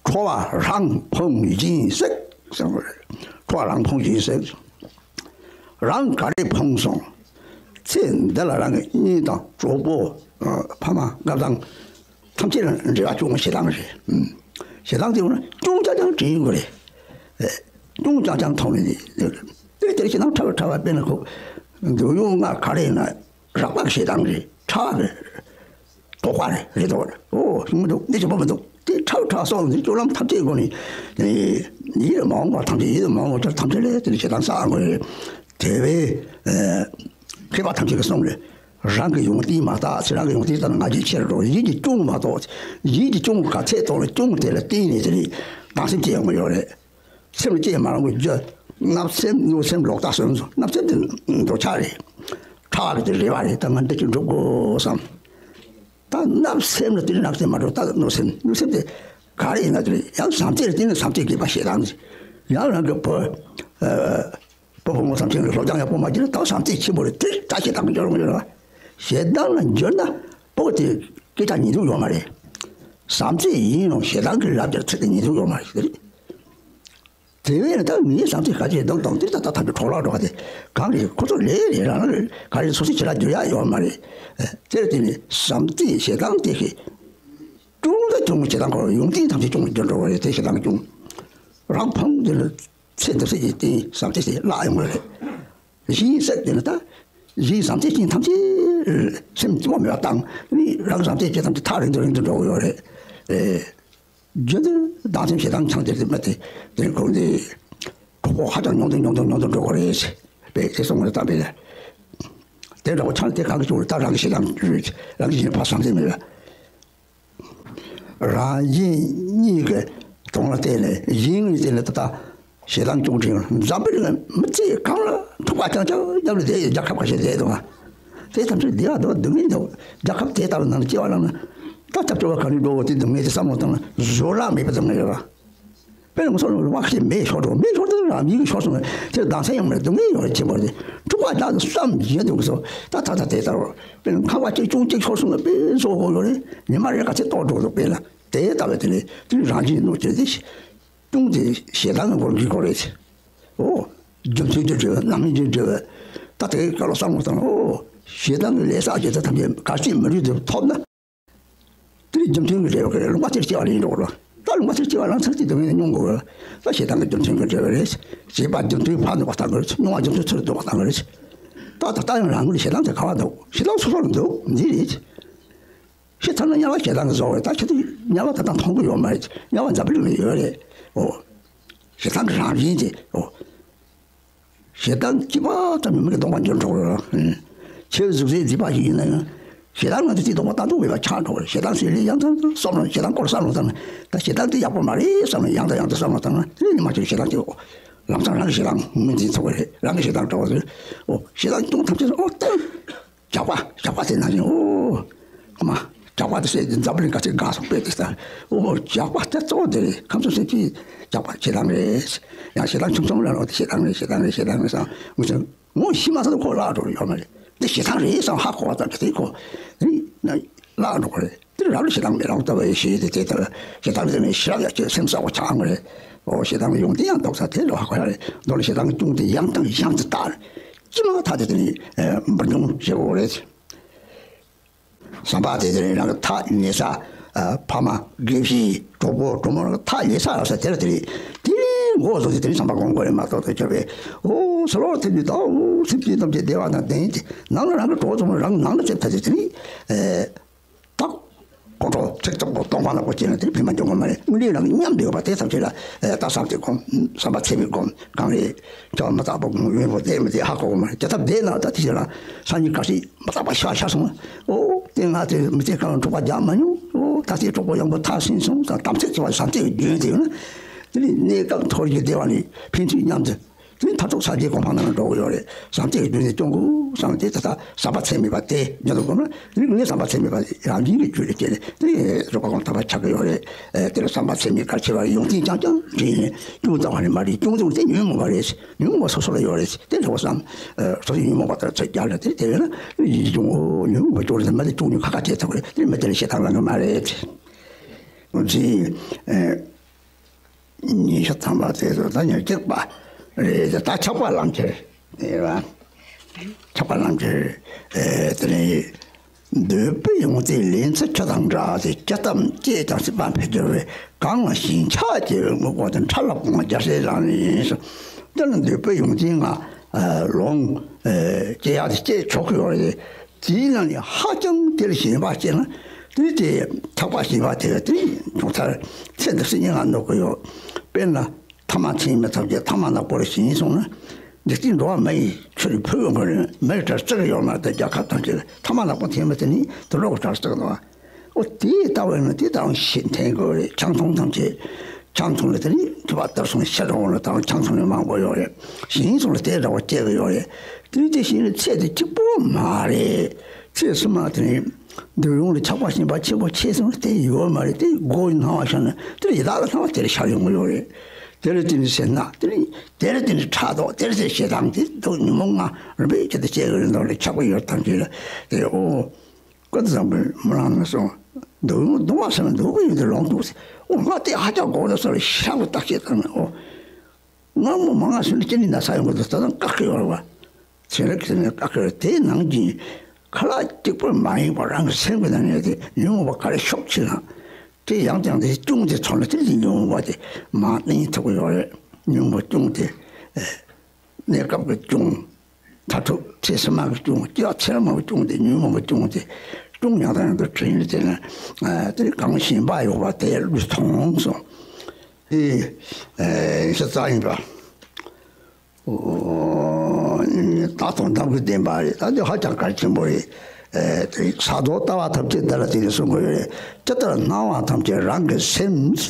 ཁྲོ་བ་རང་ཕུང་བཞིན་བསྲེག་ཟེར་བ་རེད། ཁྲོ་བ་རང་ཕུང་བཞིན་བསྲེག་རང་ག་རེ་ཕོངས་སོང་། ཚེ་འདི་ལ་རང་གི་གཉེན་དང་གྲོགས་པོ། ཨ། ཕ་མ་སྐལ་བཟང་ཐམས་ཅད་ལ་འབྲེལ་བ་བཅུག་ན་ཞེ་སྡང་རེད། ཨུམ། ཞེ་སྡང་དེ་འོ་ན་ཅུང་ཙག་ཙག་དྲན་ཡོང་གི་རེད། ཨེ། ཅུང་ཙག་ཙག་མཐོང་ནས་དེ་དེ་ཞེ་སྡང་ཕྲ་བ་ཕྲ་བ་དཔེར་ན་ཁོ་འདོད་ཡོན་ལྔ་ག་རེ་ཡིན་ན་རགས་པ་གི་ཞེ་སྡང་རེད། ཕྲ་བ་གི་དོགས་པ་རེད། རེད་དོ། ཨོ་མི་འདུག་འདི་ཅི་པོ་མི་འདུག་དེ་ཁྲག་ཁྲག་སོགས་ནི་སྤྱོད་ལམ་ཐམས་ཅད་སྒོ་ནས་ནི་ཡིད་ལ་མ་འོངས་པ་ཐམས་ཅད་ཡིད་ལ་མ་འོངས་པ་ཐམས་ཅད་ལས་དེ་ཞེ་སྡང་བསགས་དགོས་རེད། དེ་བས་མཁས་པ་ཐམས་ཅད་ཀྱིས་གསུངས་རེད། རང་གི་ཡོན་ཏན་མ་བརྟགས་ཚེ་རང་གི་ཡོན་ཏན་ལྟར་ང་རྒྱལ་ཆེར་འགྲོ། ཡིད་ཀྱི་གཅུང་མ་རྟོགས། ཡིད་ཀྱི་གཅུང་ག་ཚད་རྟོགས་ན་གཅུང་དེ་ལ་བརྟེན་ནས་དེ་ནི་སྡང་སེམས་སྐྱེ་ཡོང་གི་ཡོད་རེད། སེམས་ལ་སྐྱེ་མ་རུང་བའི་རྒྱུ། བརྣབ་སེམས་གནོད་སེམས་ལོག་ལྟ་སོགས་སོ། བརྣབ་སེམས་དེ་འདོད་ཆགས་རེད། ཕྲ་བ་གི་དེ་རེ་བ་རེད། ད་ང་འདི་ཅིག་འགྲུབ་དགོས་བསམ། ད་བརྣབ་སེམས་ལ་དེ་ནི་བརྣབ་སེམས་མ་འགྲོ། ད་གནོད་སེམས་གནོད་སེམས་དེ་ག་རེ་ཡིན་ན་དེ་རེད། ཡང་བྱམས་བརྩེ་ལ་དེ་ནི་བྱམས་བརྩེ་དགེ་བ་ཞེ་སྡང་། ཡང་རང་གི་བུ་བུ་བུ་མོ་ཐམས་ཅད་ལ་སློབ་སྦྱོང་ཡག་པོ་མ་བྱས་ན་ད་བྱམས་བརྩེ་ཆེན་པོ་རེད། དེ་ད་ཞེ་སྡང་གི་འགྱུར་རུང་འགྱུར་བ། ཞེ་སྡང་ལ་འགྱུར་ན་བུ་དེ་སྐད་ཆ་ཉན་འདོད་ཡོད་མ་རེད། བྱམས་བརྩེ་ཡིན་རུང་ཞེ་སྡང་གི་ལབ་རྒྱུར་ཚིག་དེ་ཉན་འདོད་ཡོད་མ་རེད། དེ་རེད། དེ་བས་ན་ད་ངའི་བྱམས་བརྩེ་ག་ཅེས་སྡང་སྡང་དེ་ད་ད་ཐམས་ཅད་འཕྲོ་བརླག་འགྲོ་བ་དེ་གང་རེད། ཁོ་ཚོ་ལས་རེད། རང་རེད། ག་རེ་སོ་སོ་ཁྱེད་རང་འགྱུར་ཡག་ཡོད་མ་རེད། དེར་བརྟེན་ནས་བྱམས་བརྩེ་ཞེ་སྡང་དེ་ཞེ་ཅུང་ད་ཅུང་ཞེ་སྡང་ཁོ་ཡོན་ཏན་ཐམས་ཅད་ཅུང་འགྱུར་འགྲོ་བ་རེད། དེ་ཞེ་སྡང་ཅུང་རང་ཕུང་དེ་ལ་ཚེ་འདི་ཕྱི་གི་རྟེན་བྱམས་བརྩེ་ཞེ་བརླག་ཡོང་བ་རེད། གཞན་སེམས་དེ་ལ་ད་གཞན་བྱམས་བརྩེ་ཅན་ཐམས་ཅད་སེམས་བཙུན་པོ་མེད་པ་དང་ནི་རང་བྱམས་བརྩེ་ཅན་ཐམས་ཅད་ཐག་རིང་དུ་རིང་དུ་འགྲོ་གི་ཡོད་རེད། ཨེ། རྒྱུན་དུ་བདག་སེམས་ཞེ་སྡང་འཆང་དེར་དེ་མ་དེ་དེ་ཁོང་དེ་གྲོགས་པོ་ཧ་ཅང་ཉུང་དུ་ཉུང་དུ་ཉུང་དུ་འགྲོ་གི་རེད། པས་དེ་སོང་བ་ལྟ་བས། དེ་འདྲ་བོ་ཆང་དེ་གང་གི་བྱུང་རེད། ད་རང་གི་ཞེ་སྡང་རང་གི་ཞེ་ཕ་བསམ་གཏན་མེད་པས། རང་གཞན་གཉིས་ཀྱི་དོན་ལ་བརྟེན་ནས་གཞན་གཉིས་བརྟེན་ནས་ད་ལྟ་ཞེ་སྡང་ཅུང་དྲན། འཛམ་བུའི་གླིང་མི་ཚེ་གང་ལ་ཐུག་པ་ཅང་ཅང་མཉམ་ལ་བསྡད་ཡོད། རྒྱལ་ཁབ་ཁ་ཤས་བསྡད་འདུག་ཨ། དེ་ཐམས་ཅད་བདེ་བ་འདུག་སྡུག་བསྔལ་འདུག་རྒྱལ་ཁབ་དེ་ལྟ་བུ་ནང་ལ་སྐྱེ་བ་བླངས་ན། ད་སྐྱབས་བཅོལ་བ་ག་ནས་འགྲོ་བ་དེ་སྡུག་བསྔལ་དེ་བསམ་བློ་བཏང་ན་བཟོད་གླགས་མེད་པ་སྡུག་བསྔལ་ཡོད་པ། དཔེར་ན་ང་ཚོ་ལ་བ་ཁ་ཤས་མེ་ཤོར་འགྲོ། མེ་ཤོར་དུས་རང་ཡིད་ཀྱི་ཤོར་སོང་བས་དེར་སྡང་ས་ཡང་མེད། སྡུག་བསྔལ་ཡོད་རེད། ཆེན་པོ་རེད། འཁྲུག་པ་དག་ཏུ་བསམ་བཞིན་འདུག་སོ། ད་ད་ད་དེ་ལྟར་དཔེར་ན་ཁང་པ་གཅིག་ཅུང་གཅིག་ཤོར་སོང་བས་དཔེ་བཟོ་དགོས་ཡོད་རེད། ཉི་མ་རེ་ག་ཚད་ལྟོགས་འགྲོ་འདུག་དཔེར་ན་དེ་ལྟ་བུ་དེ་ནི་དུས་རང་བཞིན་གནོད་བྱེད་དེ། ཅུང་དེ་ཞེ་སྡང་གི་སྐོར་འགྲིག་གོ་རེད། ཨོ། རྒྱུ་མཐུན་གྱི་འབྲས་བུ་རྣམ་སྨིན་གྱི་འབྲས་བུ། ད་དེའི་སྐབས་ལ་བསམ་བློ་བཏང་ན་ཨོ། ཞེ་སྡང་གི་ལས་བསགས་བྱས་ཚད་ཐམས་ཅད་གལ་སྲིད་མི་རིགས་དེ་ཐོབ་ན། དེ་ནི་རྒྱུ་མཐུན་གྱི་འབྲས་བུ་ལུང་པ་དེར་སྐྱེ་བ་ལེན་འགྲོ་གི་རེད། ད་ལུང་པ་དེར་སྐྱེ་བ་ལེན་ཚར་དུས་དེ་ནི་མྱོང་དགོས་རེད། ད་ཞེ་སྡང་གི་རྒྱུ་མཐུན་གྱི་འབྲས་བུ་རེད། བྱས་པ་རྒྱུ་མཐུན་ཕར་འདུག་པ་ལྟ་གི་རེད། མྱོང་བ་རྒྱུ་མཐུན་ཚུར་འདུག་པ་ལྟ་གི་རེད། ད་ད་ལྟ་ཡང་རང་ངོས་ལ་ཞེ་སྡང་དེ་ག་བ་འདུག་ཞེ་སྡང་སོ་སོར་འདུག་འདི་རེད། ཤི་ཐར་ན་དམྱལ་བ་ཞེ་སྡང་གིས་བཟོ་བས། ད་ཁྱེད་ཚོ་དམྱལ་བ་ད་ལྟ་མཐོང་གི་ཡོད་མ་རེད། དམྱལ་བ་འཛམ་བུ་གླིང་ལ་ཡོད་རེད། ཨོ། ཞེ་སྡང་གི་རང་བཞིན་དེ། ཨོ། ཞེ་སྡང་སྐྱེས་པ་ཙམ་གྱིས་མི་གི་སྡོམ་པ་འཇོམས་འགྲོ་གི་རེད། ཁྱེད་གཟུགས་སྲས་མཛེས་པ་ཞིག་ཡིན་ན་ཡང་། ཞེ་སྡང་ང་ཚོ་དེའི་སྡོམ་པ་བཏང་ཐུབ་མེད་པ་ཆགས་འགྲོ་གི་རེད། ཞེ་སྡང་ཟེར་ལས་ཡང་དང་བསམ་བློ། ཞེ་སྡང་སྐོར་བསམ་བློ་བཏང་ན། ད་ཞེ་སྡང་དེ་ཡག་པོ་མ་རེད་བསམ་ནས་ཡང་དང་ཡང་དུ་བསམ་བློ་བཏང་ན། དེ་ནི་མ་ཁྱེར་ཞེ་སྡང་དེ། ཨོ། ལམ་སང་རང་གི་ཞེ་སྡང་ངོས་འཛིན་ཐུབ་ཀྱི་རེད། རང་གི་ཞེ་སྡང་འདྲ་བོ་ཟེར། ཨོ། ཞེ་སྡང་སྐྱོང་ཐམས་ཅད་ཨོ་ཏེ། ཇག་པ་ཇག་པ་དེ་ནང་བཞིན། ཨོ། ཨ་མ། ཇག་པ་དེ་ཟེར་འཛམ་བུ་གླིང་ག་ཚོད་དགའ་སོང་པས་དེ་ལྟར། ཨོ། ཇག་པ་དེ་གཙོ་བོ་དེ་རེད། ཁམས་གསུམ་སེམས་ཅན་ཇག་པ་ཞེ་སྡང་རེད། ཡང་ཞེ་སྡང་ཆུང་ཆུང་ལ་ལོག་དེ་ཞེ་སྡང་རེད། ཞེ་སྡང་རེད། ཞེ་སྡང་རེད་བསམ་ངོས་ཟིན། ངོ་ཤེས་མ་ཐག་ཏུ་ཁོ་བརླག་འགྲོ་ཡོད་མ་རེད། དེ་ཞེ་སྡང་རེད་བསམ་ཧ་གོ་བ་ཙམ་གྱིས་དེ་ཁོ་རེད་ན་བརླག་འགྲོ་གི་རེད། དེ་རང་ལ་ཞེ་སྡང་མེད་རང་ལྟ་བུ་ཞེས་དེ་དེ་ལྟར་ཞེ་སྡང་དེ་ནི་ཞེ་སྡང་ཡ་ཁྱོད་སེམས་གསལ་བོ་ཆགས་ངོ་རེད། ཨོ་ཞེ་སྡང་ཡོང་དེ་ཡང་ལྡོག་ས་དེ་ལོ་ཧ་གོ་ཡ་རེད། མདོ་ལ་ཞེ་སྡང་སྐྱོང་དེ་ཡང་དང་ཡང་དུ་བརྟག་ཅི་མ་ཐག་དེ་དེ་ནི་འབུར་འབྱུང་ཞེས་འོ་རེད། བསམ་པ་དེ་དེ་ནི་རང་གི་ཐག་ཉེ་ས། ཕ་མ་དགེ་བཤེས་གྲོགས་པོ་གྲོགས་མོ་རང་གི་ཐག་ཉེ་ས་ལ་ས་དེ་ལ་དེ་ནི་དེ་ནི་མགོ་བཟུང་དེ་དེ་ནི་བསམ་པ་གོང་གོ་རེད་མ་གཏོགས་དེ་ཁྱོད་པས་ཨོ་ས་ལོར་ཐེབས་དུས་ད་ཨོ་སེམས་ཅན་ཐམས་ཅད་བདེ་བ་དང་ལྡན་ཏེ་ནང་ལ་རང་གི་གྲོགས་ཚོ་རང་ནང་ལ་ཐེབས་ཐ་དེ་དེ་ནི། ད། ཁོང་ཁྲོ་ཚིག་ཐོག་གཏོང་བ་ལ་གོ་ཅེ་ན་དེ་ཕན་མ་འཇོག་གི་མ་རེད། དངོས་གནས་རང་གི་མཉམ་འདུས་པ་དེ་ཐམས་ཅད་ལ་ད་བསམ་གཏན་སྒོམ། བསམ་པ་ཚད་མའི་སྒོམ་གང་རེད། ཁྱོད་མི་རྟག་པ་སྒོམ་ཡོན་པོ་བདེ་མི་བདེ་ཧ་གོ་གི་མ་རེད། དེ་ལྟར་བདེ་ན་ད་དེ་ལ་སང་ཉིན་གལ་སྲིད་མི་རྟག་པ་ཤ་ཤ་སོང་། ཨོ་དེ་ང་དེ་མི་ཚེ་གང་འཁྲུག་པ་རྒྱག་མ་མྱོང་། ཨོ་ད་དེ་གྲོགས་པོ་ཡང་པོ་ཐག་སྲིང་སོང་ད་དམ་ཚིག་ཚོ་བ་བསམ་གཏན་གྱི་རྒྱུན་དེ་ཡོད་ན། དེ་ནི་གནས་སྐབས་མཐོ་རིས་ཀྱི་བདེ་བ་ནི་ཕན་ཚུན་མཉམ་དུ། དེ་ནི་མཐར་ཐུག་ས་དེའི་གོ་འཕང་ནང་ལ་འགྲོ་གི་ཡོད་རེད། བསམ་གཏན་གྱི་རྒྱུ་ནི་སྐྱོང་དགོས་བསམ་དེ་ད་ལྟ་བསམ་པ་ཚད་མེད་པ་དེ་ཉིད་དུ་བསྒོམས་ན་རིག་གནས་བསམ་པ་ཚད་མེད་པ་རང་བཞིན་གྱི་རྒྱུད་ལ་སྐྱེས་ནས་དེ་རིག་པ་གོང་ཐུབ་པ་ཆགས་ཀྱི་ཡོད་རེད། དེ་ལ་བསམ་པ་ཚད་མེད་གལ་ཆེ་བ་ཡོངས་འཛིན་རྐྱང་རྐྱང་དྲན་ནས་ཅུང་ཙམ་བ་ནི་མ་རེད། ཅུང་ཙམ་དེ་ཉོན་མོངས་པ་རེད། ཉོན་མོངས་པ་སོ་སོ་ལ་ཡོད་རེད། དེ་འདྲ་བ་བསམ། སོ་སོ་ཉོན་མོངས་པ་ལྟར་ཚོད་རྒྱག་ལ་དེ་དེ་བས་ན་ཡིད་ཀྱི་སྐྱོང་ངོ་། ཉོན་མོངས་པ་སྐྱོང་རེད། མ་དེ་སྐྱོང་ཉོན་ཁ་ཁ་བྱེད་ཐུབ་རེད། དེ་མ་དེ་ལ་ཞེ་ཐང་ལང་གི་མ་རེད། འཛིན། ཉིན་ཞག་ཐམ་པ་དེ་ཚོ་ད་ཉེར་གཅིག་པ་རེད། ད་ཆགས་པ་ལམ་ཁྱེར་ཡིན་པ། ཆགས་པ་ལམ་ཁྱེར། དེ་ནས་འདོད་པའི་ཡོངས་འཛིན་ལེན་ཚུལ་ཆུ་དང་འདྲ་སྟེ། སྤྱི་གཏམ་སྐྱེས་ཀྱང་སྲིད་པ་འཕེལ་འགྱུར་བས། གང་ལ་ཞེན་ཆགས་སྐྱེ་བའི་དངོས་པོ་དེ། འཕྲལ་ལ་སྤོང་བ་རྒྱལ་སྲས་ལག་ལེན་ཡིན། དེ་ལ་འདོད་པའི་ཡོངས་འཛིན་ང་ལོང་སྐྱེ་ཡག་དེ་སྐྱེ་ཆོག་གི་ཡོད་རེད། དེའི་ནང་ནས་ཧ་ཅང་དེ་ལ་ཞེན་པ་སྐྱེས་ན་དེ་དེ་ཐག་པ་ཞེན་པ་དེ་དེ་ཉུང་མཐར་ཚེ་འདི་སྲིད་ཉེ་བར་འདོད་ཀྱི་ཡོད། དཔེར་ན་ཐ་མ་ཚེ་མི་ཐམས་ཅད་ཐ་མ་ནག་པོར་ཞེན་སོང་ན། འཇིག་རྟེན་འགྲོ་བ་མི་ཡི་ཆོས་ཕུལ་ཡོང་གི་རེད། མི་ཡི་གྲལ་བརྩི་གི་ཡོད་མ་རེད། རྒྱལ་ཁབ་ཐམས་ཅད་ཐ་མ་ནག་པོ་ཐེ་མི་དེ་ནི་དུད་འགྲོ་གི་གྲལ་བརྩི་གི་འདུག་ཨོ་དེ་ལྟ་བས་ན་དེ་ལྟ་བུ་ཞིག་འཐེན་དགོས་རེད། ཆང་འཐུང་ཐམས་ཅད་ཆང་འཐུང་ལ་དེ་ནི་ཐུབ་པ་ལྟར་སོང་ཤ་འདྲ་བོ་ལ་ད་ཆང་འཐུང་ནི་མང་པོ་ཡོད་རེད། ཞིང་སོང་ལ་དེ་འདྲ་བོ་སྐྱེ་གི་ཡོད་རེད། དེ་དེ་བཞིན་ཚེ་དེ་གཅིག་པོ་མ་རེད། ཚེ་སྲིད་མ་དེ་ནི་འདོད་ཡོངས་ལ་ཆགས་པ་ཞེན་པ་ཆེན་པོ་ཆེ་སོང་དེ་ཡོད་མ་རེད། དེ་སྒོ་སྣང་བ་ཤར་ན་དེ་ཡི་དྭགས་ལ་སྣང་བ་དེར་ཤར་ཡོང་གི་ཡོད་རེད། དེ་ལ་དེ་ནི་སེར་སྣ་དེ་ནི་དེ་ལ་དེ་ནི་ཕྲག་དོག་དེ་ལ་དེ་ཞེ་སྡང་དེ་དུ་ཉོན་མོངས་ལྔ་རིམ་པས་བཅད་དེ་སྐྱེ་གི་རེད། མདོ་ལ་ཆགས་པ་ཡོད་ཐམས་ཅད་ལ་དེ་ཨོ། ཀུན་བཟང་པོས་མི་ལང་ནས་སོང་། འདོད་ཡོན་གདུང་བ་སེལ་ན་འདོད་པའི་ཡོན་ཏན་ལོངས་སྤྱོད་ཟེར། འོ་ང་དེ་ཧ་ཅང་དགོས་ན་སོ་ལ་ཤ་བོ་བརྟག་དཔྱད་བཏང་ནས་ཨོ། ང་མོ་མ་ང་སུ་ནི་ཅི་ནི་ན་ས་ཡོང་གི་འདུག་ད་དང་བཀག་གི་ཡོད་རེད་བ། ཚན་རིག་གི་ནས་བཀག་གི་རེད། དེའི་ནང་གི་ཁ་ལག་གཅིག་པུ་མ་ཡིན་པ་རང་གི་སེམས་ཀྱི་ནང་ནས་དེ་ཉོན་མོངས་པ་ག་རེ་ཤོག་ཕྱིན་ན། དེ་ཡང་ཀྱང་དེ་སྐྱོང་དེ་ཚོར་ན་དེ་ལས་ཉོན་མོངས་པ་དེ་མ་གཏིང་ཐུབ་ཀྱི་ཡོད་རེད། ཉོན་མོངས་པ་སྐྱོང་དེ། གནས་སྐབས་ཀྱི་སྐྱོང་། མཐར་ཐུག་ཚེ་ཕྱི་མ་གི་སྐྱོང་། སྐྱེ་བ་ཚེ་རབས་མང་པོ་སྐྱོང་སྟེ་ཉོན་མོངས་པ་སྐྱོང་སྟེ། ཅུང་ཡང་དང་ཡང་དུ་དྲན་ནས་བལྟས་ན། ཨ། དེ་གངས་ཞེན་པ་ཡོད་པ་དེ་ལུས་མཐོང་སོང་། དེ་ཨེ་ཤ་ཚ་ཡིན་པ། ཨོ། ད་དོན་དམ་གྱི་བདེན་པ་རེད། ད་དེ་ཧ་ཅང་གལ་ཆེན་པོ་རེད། ཨེ། དེ་ས་རྡོ་ལྟ་བ་ཐམས་ཅད་འདི་ལ་བརྟེན་ནས་གསུང་གི་ཡོད་རེད། ཇི་ལྟར་སྣང་བ་ཐམས་ཅད་རང་གི་སེམས།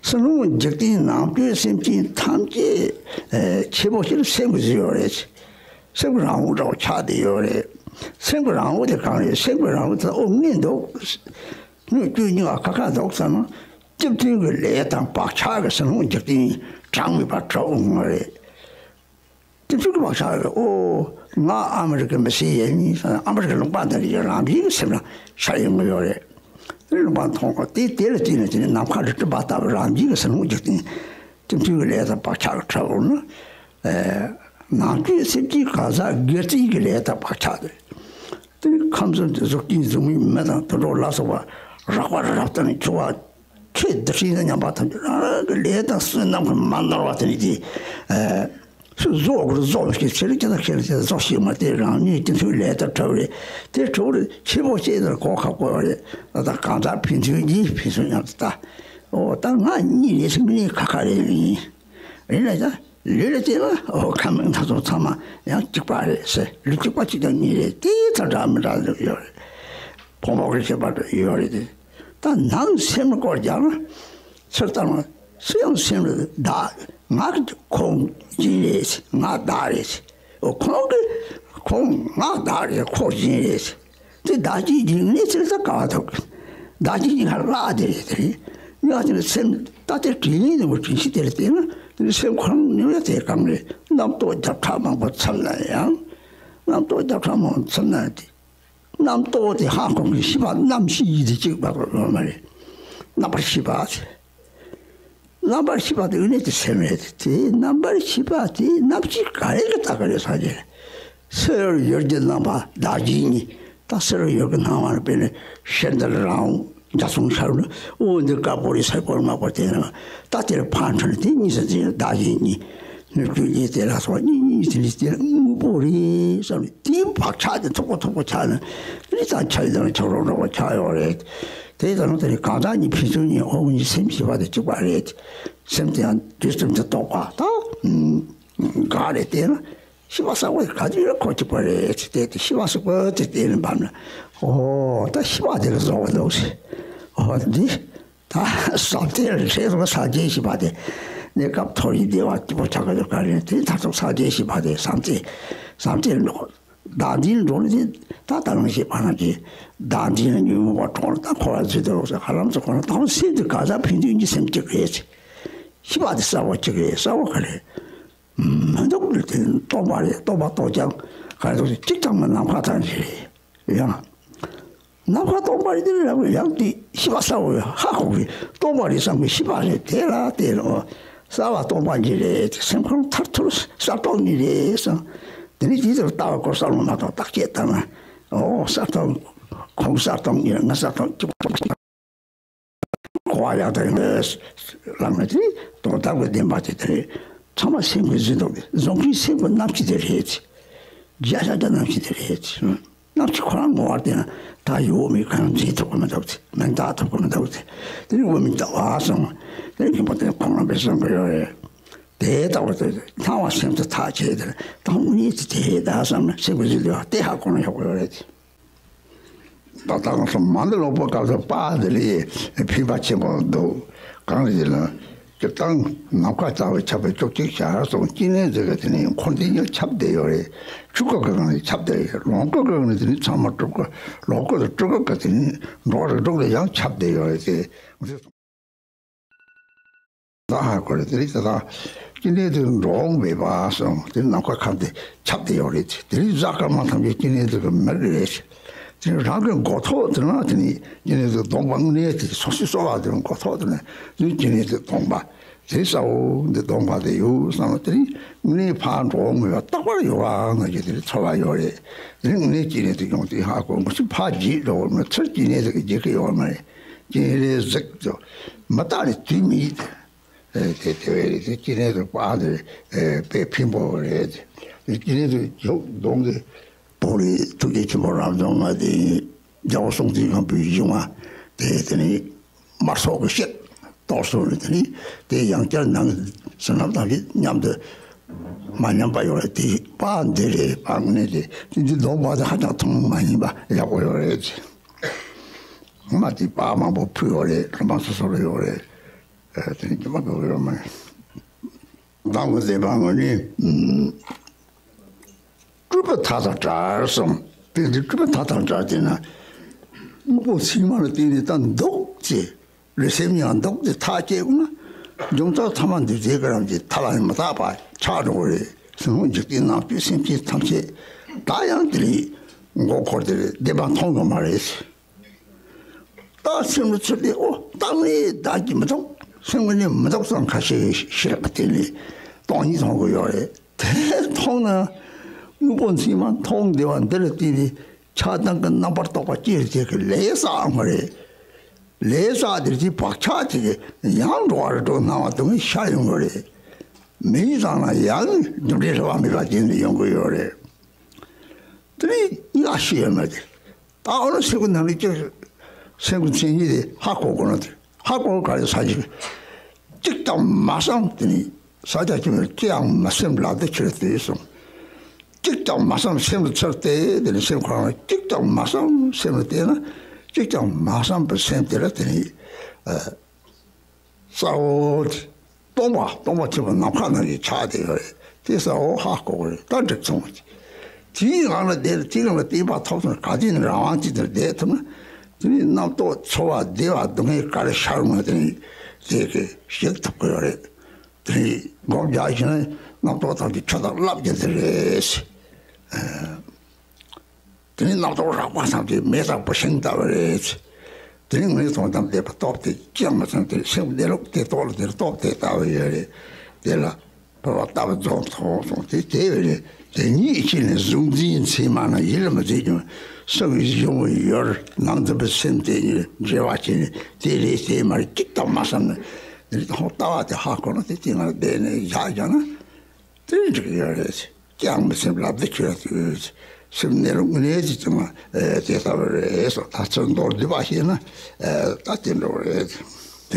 ཟིལ་གནོན་འཇིག་རྟེན་ནང་བཅུད་སེམས་ཅན་ཐམས་ཅད། ཨེ། ཆེ་བོ་ཞིག་སེམས་ཀྱི་བཟོས་ཡོད་རེད། སེམས་ཀྱི་རང་དབང་འདྲ་བོ་ཆགས་བསྡད་ཡོད་རེད། སེམས་ཀྱི་རང་དབང་དེ་གང་རེད། སེམས་ཀྱི་རང་དབང་དེ་དབང་ངེས་འདུག་སྣོད་བཅུད་གཉིས་ཀ་ཁ་ཁ་འདུག་ཟེར་ན། སྤྱི་མཐུན་གྱི་ལས་དང་བག་ཆགས་ཀྱི་ཟིལ་གནོན་འཇིག་རྟེན་གྲངས་མེད་པ་གྲུབ་འོང་བ་རེད། སྤྱི་མཐུན་གྱི་བག་ཆགས་རེད། ཨོ། ང་ཨ་མི་རི་ཀའི་མི་སེར་ཡིན། ཨ་མི་རི་ཀའི་ལུང་པ་འདི་ལ་ཡོད། རང་གི་སེམས་ལ་ཤར་ཡོང་གི་ཡོད་རེད། ལུང་པ་མཐོང་བ་དེ། དེ་ལ་བརྟེན་ནས་དེ་ནི་ནམ་མཁའ་རི་སྤྲིན་པ་ལྟ་བུ་རང་གི་ཟིལ་གནོན་འཇིག་རྟེན། སྤྱི་མཐུན་གྱི་ལས་དང་བག་ཆགས་ཀྱི་གྲུབ་འོང་ན། ཨེ། ནང་བཅུད་སེམས་ཅན་གང་ཟག་སྒེར་བཙུན་གྱི་ལས་དང་བག་ཆགས་དེ། དེ་ནི་ཁམས་གསུམ་དུ་གཟུགས་ཅན་གཟུགས་མེད་མི་དང་དུད་འགྲོ་ལ་སོགས་པ་རགས་པ་རབ་ཏུ་འཁྱུ་བ། ཆོས་འདི་ཤེས་ན་ཉམས་པ་ཐམས་ཅད་རང་རང་གི་ལས་དང་བསོད་ནམས་ཀྱིས་མ་ནོར་བ་དེ་ནི་དེ། ཨེ། སུ་བཟོ་དགོས་བཟོ་མི་ཤེས། ཚེ་རིང་ཁྱེད་དང་ཁྱེད་ལ་ཁྱེད་བཟོ་ཤེས་མ། དེ་རང་ཉིད་སྤྱི་མཐུན་ལས་དང་གྲུབ་རེད། དེ་གྲུབ་རེད། ཆེ་བོ་ཅིག་དེར་གོ་ཁ་བསྐོར་བ་རེད། ད་ལྟ་གང་ཟག་ཕན་ཚུན་གཉིས་ཕན་ཚུན་མཉམ་དུ་ལྟ། ཨོ། ད་ང་གཉིས་རེད་ཟེར། ངས་ཁ་ཁ་རེད་ཡིན། རེད་ལ་ཡ། ལུས་ལ་བལྟས་ན། ཨོ། ཁམས་ད་ཚོ་ཚང་མ་ཡང་གཅིག་པ་རེད་ཟེར། ལུས་གཅིག་པ་གཅིག་དང་གཉིས་རེད། དེ་ཚ་འདྲ་མི་འདྲ་ཡོད་རེད། ཕོ་མོ་གི་ཁྱད་པར་ཡོད་རེད་དེ། ད་ནང་སེམས་སྐོར་རྒྱག་ན། ཚུར་ལྟ་ན་སུ་ཡང་སེམས་ལ་བདག་ང་གི་ཁོང་སྦྱིན་རེད། ང་བདག་རེད། ཁོང་གི་ཁོང་ང་བདག་རེད། ཁོ་སྦྱིན་རེད། དེ་བདག་གཅིག་སྦྱིན་ནས་ཚུར་ལྟ་ག་བ་ཐུབ། བདག་གཅིག་སྦྱིན་ཁ་བླ་དེ་རེད། དེ་རེད། ཡང་དེ་ནི་སེམས་ད་ལྟའི་དྲན་ཡིན་ནི་མོ་དྲན་ཤེས་དེ་ལ་བལྟས་ན། དེ་ནི་སེམས་ཁོ་རང་ནི་ཡང་དེ་གང་རེད། རྣམ་རྟོག་བརྒྱ་ཕྲག་མང་པོ་ཚབ་ན་ཡང་། རྣམ་རྟོག་བརྒྱ་ཕྲག་མང་པོ་ཚབ་ན་དེ། རྣམ་རྟོག་དེ་ཧ་གོ་གི། ཤེས་པ་རྣམ་ཤེས་ཡིན་དེ་གཅིག་པ་ཡོད་མ་རེད། རྣམ་པར་ཤེས་པ་དེ། རྣམ་པར་ཤེས་པ་དེ་ཡིན་ནས་དེ་སེམས་རེད་དེ། རྣམ་པར་ཤེས་པ་དེ་རྣམ་ཤེས་ག་རེ་གི་ལྟ་གི་རེད་ཟེར་གྱི། སེར་ཡོལ་གྱི་རྣམ་པ་བདག་གཅིག་ཉིད། ད་སེར་ཡོལ་གྱི་སྣང་བ་ལ་དཔེར་ན་ཤེལ་འདི་ལ་རང་འཇའ་ཚོན་ཤར་ནས། ཨོ། འདི་དཀར་པོ་རེད། སེར་པོ་རེད། དམར་པོ་དེ་ན། ད་དེར་ཕར་འཕྲོས་ནས་དེ་གཉིས་སུ་འཛིན། བདག་གཅིག་ཉིད། སྣོད་བཅུད་ཀྱི་དེ་ལ་སོགས་གཉིས་གཉིས་དེ་ནི་དེ་ལ་དངོས་པོ་རེད་བསམ་ནས། དེའི་བག་ཆགས་དེ་མཐུག་པོ་མཐུག་པོ་ཆགས་ན། རི་དང་ཆ་ཡི་དང་ཆགས་རོགས་འདྲ་བོ་ཆགས་ཡོད་རེད། དེ་ལྟར་ན་དེ་ནི་གང་ཟག་གཉིས་ཕན་ཚུན་གཉིས། ཨོ། གཉིས་སེམས་ཤེས་པ་དེ་གཅིག་པ་རེད། སེམས་དེ་ཡང་དུས་གསུམ་དུ་རྟོག་པ་དང་འགའ་རེ་བལྟས་ན། ཤེས་པ་གསར་པ་ག་དུས་ཡང་ཁོ་གཅིག་པ་རེད་ཟེར། དེ་དེ་ཤེས་པ་གསར་པ་དེ་བལྟས་ནས་བབས་ན། ཨོ། ད་ཤེས་པ་དེ་ལ་རྫོགས་པ་འདུག་ཟེར། ཨོ། འདི་ད་བསམ་གཏན་ལས་སོགས་སངས་རྒྱས་ཤེས་པ་དེ། གནས་སྐབས་མཐོ་རིས་བདེ་བ་སྐྱིད་པོ་ཆགས་ཀྱི་ཡོད་ག་རེ། དེ་མཐར་ཐུག་སངས་རྒྱས་ཤེས་པ་དེ་བསམ་གཏན། བསམ་གཏན་འགྲོ། བདག་འཛིན་འགྲོ་ནས་དེ་ད་ད་ལང་ཤེས་པ་རྣམས་ཀྱིས་བདག་འཛིན་ལ་ཉོན་མོངས་པ་གྲོངས་ལ། ད་འཁོར་བ་འཛིན་དུ་རུང་ཟེར། ཧ་ལམ་ཚོ་ཁོ་ན་དང་སེམས་དེ་ག་ས་ཕན་ཚུན་གཉིས་སེམས་གཅིག་རེད། ཤེས་པ་དེ་གསར་པ་གཅིག་རེད། གསར་པ་ག་རེད། མི་འདུག་ལ་དེ་སྟོང་པ་རེད། སྟོང་པ་རྟོགས་ཀྱང་ག་རེ་འདུག་ཟེར། གཅིག་ཐང་མ་ནམ་མཁའ་ཐང་ཞིག་རེད། ཡང་ནམ་མཁའ་སྟོང་པ་རེད། དེ་ལ་ཡང་དེ་ཤེས་པ་གསར་པ་ཡོད། ཧ་གོ་གི། སྟོང་པ་རེད་བསམ་གི། ཤེས་པ་རེད། དེ་ལ་དེ་ལ་གསར་པ་སྟོང་པ་གཉིས་རེད། སེམས་ཁོང་མཐར་ཐུག་གསར་སྟོང་གཉིས་རེད་བསམ། དེ་ནི་དེ་ལྟར་ལྟ་བ་སྐོར་བསམ་བློ་མ་གཏོང་བརྟག་དཔྱད་བཏང་ན། ཨོ། གསར་སྟོང་ཁོང་གསར་སྟོང་གཉིས། ང་གསར་སྟོང་གཅིག་པ། གོ་བ་ཡག་དང་ཡོད་ལབ་ན། དེ་དོན་དམ་གྱི་བདེན་པ་དེ་དེ་རེད། ཚང་མ་སེམས་ཀྱི་འཛིན་སྟངས་དེ། རྫོགས་ཆེན་སེམས་ཀྱི་རྣམ་ཤེས་དེ་རེད། བརྒྱ་ཆ་བརྒྱ་རྣམ་ཤེས་དེ་རེད། རྣམ་ཤེས་ཁོ་རང་ངོ་བོར་བལྟས་ན་ད་ཡོད་མེད་གང་འཛིན་ཐུབ་ཀྱི་མི་འདུག་ཟེར། མིང་བཏགས་ཐུབ་ཀྱི་མི་འདུག་ཟེར། དེ་ནི་དབུ་མའི་ལྟ་བ་སོང་། དེ་ནི་མཁན་པོ་དེ་ཁོང་རྣམ་པས་གསུང་གི་ཡོད་རེད། དེ་ལྟ་བུ་དེ་སྣང་བ་སེམས་སུ་ཐག་བཅད་དེ། ད་དངོས་གནས་དེ་དེ་རེད་ད་བསམ་ན། སེམས་ཀྱི་འཛིན་སྟངས་དེ་ཧ་གོ་ན་ཡག་པོ་ཡོད་རེད། ད་ལྟ་ང་ཚོ་མ་འདི་ལོག་པའི་སྐབས་སུ་པ་དེ་ལས་ཕན་པ་ཆེན་པོ་འདུག། གང་རེད་ཟེར་ན། སྤྱིར་བཏང་ནམ་མཁའ་ལྟ་བུ་ཁྱབ་པའི་བཅུ་གཅིག་ཞལ་གསུང་། ཅི་ནས་ཟེར་གི་དེ་ནི་འཁོར་འདས་གཉིས་ཁྱབ་བསྡད་ཡོད་རེད། ཆོས་སྐབས་ཀྱི་སྒང་ནས་ཁྱབ་བསྡད་ཡོད། ལོངས་སྐབས་ཀྱི་སྒང་ནས་དེ་ནི་ཚད་མ་སྤྲུལ་སྐུ། ལོངས་སྐུ་དང་སྤྲུལ་སྐུ་གི་དེ་ནི་འགྲོ་བ་རིགས་དྲུག་ལ་ཡང་ཁྱབ་བསྡད་ཡོད་རེད་དེ། ད་ཧ་གོ་རེད། དེ་རིང་ད་ལྟ་སྐྱེ་གནས་དུ་འགྲོ་འོང་མེད་པ་སོང་། དེ་ནམ་མཁའ་ཁམས་དེ་ཁྱབ་བསྡད་ཡོད་རེད། དེ་རིང་གཟའ་སྐར་མ་ཐམས་ཅད་སྐྱེ་གནས་དུ་གི་མི་རེད། དེ་རང་གི་མགོ་ཐོག་དེ་ན་དེ་ནི་སྐྱེ་གནས་དུ་སྡོམ་པ་དངོས་གནས་དེ་སོ་སོའི་གསོ་བ་དེ་མགོ་ཐོག་དེ་ན་དེ་སྐྱེ་གནས་དུ་སྡོམ་པ་དེ་ས་འོ་འདི་སྡོམ་པ་དེ་ཡོད་བསམ་ན། དེ་རིང་དངོས་གནས་ཕར་འགྲོ་འོང་མེད་པ་རྟག་པར་ཡོད་པ་ང་ཚོ་དེ་རིང་ཚོར་བ་ཡོད་རེད། དེ་རིང་དངོས་གནས་སྐྱེ་གནས་དུ་ཡོང་དུས་ཧ་གོ། ང་ཚོ་ཕར་བརྗེད་འགྲོ་བ་མ། ཚུར་སྐྱེ་གནས་དུ་གི་བརྗེད་ཀྱི་ཡོད་མ་རེད། སྤྱན་རས་གཟིགས་ཀྱི་མི་རྟག་ནས་དུས་མི་ཡིན་ཏེ། ཨེ། དེ་དེ་བས་རེད། དེ་སྐྱེ་གནས་དུ་པ་དེ་རེད། ཨེ། དཔེ་ཕན་པོ་རེད། དེ་སྐྱེ་གནས་དུ་ཡོད་གདོང་དེ། བོད་རིགས་ཐུགས་རྗེ་ཆེན་པོ་རབ་འབྱམས་ལྔ་སྡེ་ཡིན། རྒྱལ་པོ་སྲོང་བཙན་སྒམ་པོའི་གཞུང་བ་དེ་དེ་ནི་དམར་སོག་གི་གཤེད་གཏོར་སོང་ནས། དེ་ནི་དེ་ཡང་བསྐྱར་ནང་གི་བསོད་ནམས་དང་གི་མཉམ་དུ་མ་ཉམས་པ་ཡོད་རེད། དེ་པ་འདི་རེད། པ་ངོ་ནས་དེ་དེ་འདི་གདོང་པ་དེ་ཧ་ཅང་མཐོང་མ་ཡིན་པ་ཡག་པོ་ཡོད་རེད། ང་དེ་པ་མང་པོ་ཕུལ་ཡོད་རེད། རིན་པ་སོ་སོ་རེ་ཡོད་རེད། ཨ་དེ་འདི་མ་གོ་ཡོད་མ་རེད། མདང་དགོང་བསྡད་པ་ངོ་ནས། སྤྲུལ་པ་མཐའ་དང་བྲལ་སོང་། དེ་འདི་སྤྲུལ་པ་མཐའ་དང་བྲལ་དེ་ན། དངོས་པོ་ཚད་མ་ལ་བརྟེན་ནས་ད་འདུག་ཅེས། ལུས་སེམས་ཡང་འདུག་དེ་ཐག་བཅད་དགོས་ན། འབྱུང་རྩ་ཐ་མ་འདི་རྗེས་ཀྱི་རང་གི་ཐ་ལ་ཡང་མི་རྟག་པ་ཆགས་འགྲོ་གི་རེད། སེམས་ཧོན་འཇིག་རྟེན་ནང་བཅུད་སེམས་ཅན་ཐམས་ཅད་ད་ཡང་དེ་རེད། མགོ་འཁོར་དེ་རེད། བདེན་པ་མཐོང་གི་མ་རེད། ད་སེམས་ལ་ཚུར་བལྟས། ཨོ་ད་ངས་བདག་གིས་མི་མཐོང་། སེམས་ངོས་ནས་མི་རྟོགས་ཙང་ཁ་ཤས་ཤེས་རབ་བརྟེན་ནས་སྟོང་ཉིད་མཐོང་གི་ཡོད་རེད། དེ་མཐོང་ན་དངོས་པོ་ཚད་མ་མཐོང་བདེ་བ་འདི་ལ་བརྟེན་ནས་ཆགས་སྡང་གི་རྣམ་པར་རྟོག་པ་ཅི་རིགས་དེ་གི་ལས་བསགས་ཡོང་གི་རེད། ལས་བསགས་དེ་ཚོའི་བག་ཆགས་དེ་གི་ཡང་འགྲོ་བ་རིགས་དྲུག་སྣང་བ་དུ་མའི་ཤར་ཡོང་གི་རེད། མི་ཡི་ཙང་ན་ཡང་རྒྱུ་འབྲས་བསླུ་བ་མེད་པ་ཅན་དུ་ཡོང་གི་ཡོད་རེད། དེ་ནི་ང་ཤེས་ཡོད་མ་རེད། ད་ཨོ་ན་སེམས་ཀྱི་ནང་ནས་ཀྱི་སེམས་ཀྱི་མཚན་ཉིད་དེ་ཧ་གོ་དགོས་ན། དེ་ཧ་གོ་ག་རེ་ས་ཅིག་གཅིག་ཀྱང་མ་བསམ། དེ་ནི་ས་ཆ་ཅིག་ནས་ཅི་ཡང་མ་སེམས་ལ་དེ་ཆེར་དེ་སོང་། གཅིག་ཀྱང་མ་བསམ་སེམས་ལ་ཚུར་བལྟས། དེ་ནི་སེམས་ཁོ་རང་ལ་གཅིག་ཀྱང་མ་བསམ་སེམས་ལ་བལྟས་ན། གཅིག་ཀྱང་མ་བསམ་པའི་སེམས་དེ་ལ་དེ་ནི་ཨ། གསལ་བོ་དེ། སྟོང་པ། སྟོང་པ་ཆེན་པོ་ནམ་མཁའ་ནང་བཞིན་ཆགས་བསྡད་ཡོད་རེད། དེ་གསལ་བོ་ཧ་གོ་གི་རེད། ད་འགྲིག་སོང་བ་དེ། དེའི་ངང་ལ་བསྡད་ལ་དེའི་ངང་ལ་བརྟན་པ་ཐོབ་སོང་། ག་དུས་ནས་རང་དབང་ཅིག་དེར་བསྡད་ཐུབ་ན། དེ་ནི་རྣམ་རྟོག་ཚོར་བ་བདེ་བ་སྡུག་བསྔལ་ག་རེ་ཤར་འོང་དེ་ནི་དེ་གི་ཤེས་ཐུབ་ཀྱི་ཡོད་རེད། དེ་ནི་སྒོམ་རྒྱག་བཞིན་ན་རྣམ་རྟོག་ཐམས་ཅད་ཆུ་དང་རླབས་ཀྱི་དེ་རེད། དེ་ནི་རྣམ་རྟོག་རགས་པ་ཐམས་ཅད་མེ་དང་བུད་ཤིང་ལྟ་བུ་རེད། དེ་ནི་ངས་དོན་དམ་བདེན་པ་སྟོབས་དེ་ཅི་ཡང་མི་སེམས་དེ་སེམས་གནས་ལུགས་དེ་རྟོགས་ལ་དེར་སྟོབས་དེ་ལྟ་བུ་ཡོད་རེད། དེ་ལ་བོད་པ་ལྟ་བུ་རྫོགས་ཐོག་སོང་དེ་དེ་བས་རེད། དེ་ཉིད་ཕྱིར་ནི་གཟུང་འཛིན་མཚན་མ་རྣམས་ཡིད་ལ་མི་བྱེད་ཀྱང་། སྲིད་པའི་གཞུང་བའི་ཡུལ་ནང་འཛིན་པའི་སེམས་དེ་ཉིད་འབྲེལ་བ་བྱས་ནས་དེ་རེད་དེ་མ་རེད་ཅིག་ཀྱང་མ་བསམ་ནས། དེ་ལྟ་བ་དེ་ཧ་གོ་ན་དེ་དེ་ང་བསྡད་ནས་བཞག་བཞག་ན། དེ་འགྲིག་ཡོད་རེད། ཀྱང་མི་སེམས་ལབ་དེ་ཁྱོད་ཚོས་སེམས་གནས་ལུགས་གནས་ཀྱི་ཚང་མ་དེ་ལྟ་བུ་རེད་སོ། ད་ཚོད་མདོར་བསྡུས་པ་བཤད་ན་ད་དེ་འདྲ་བ་རེད། དེ་ད་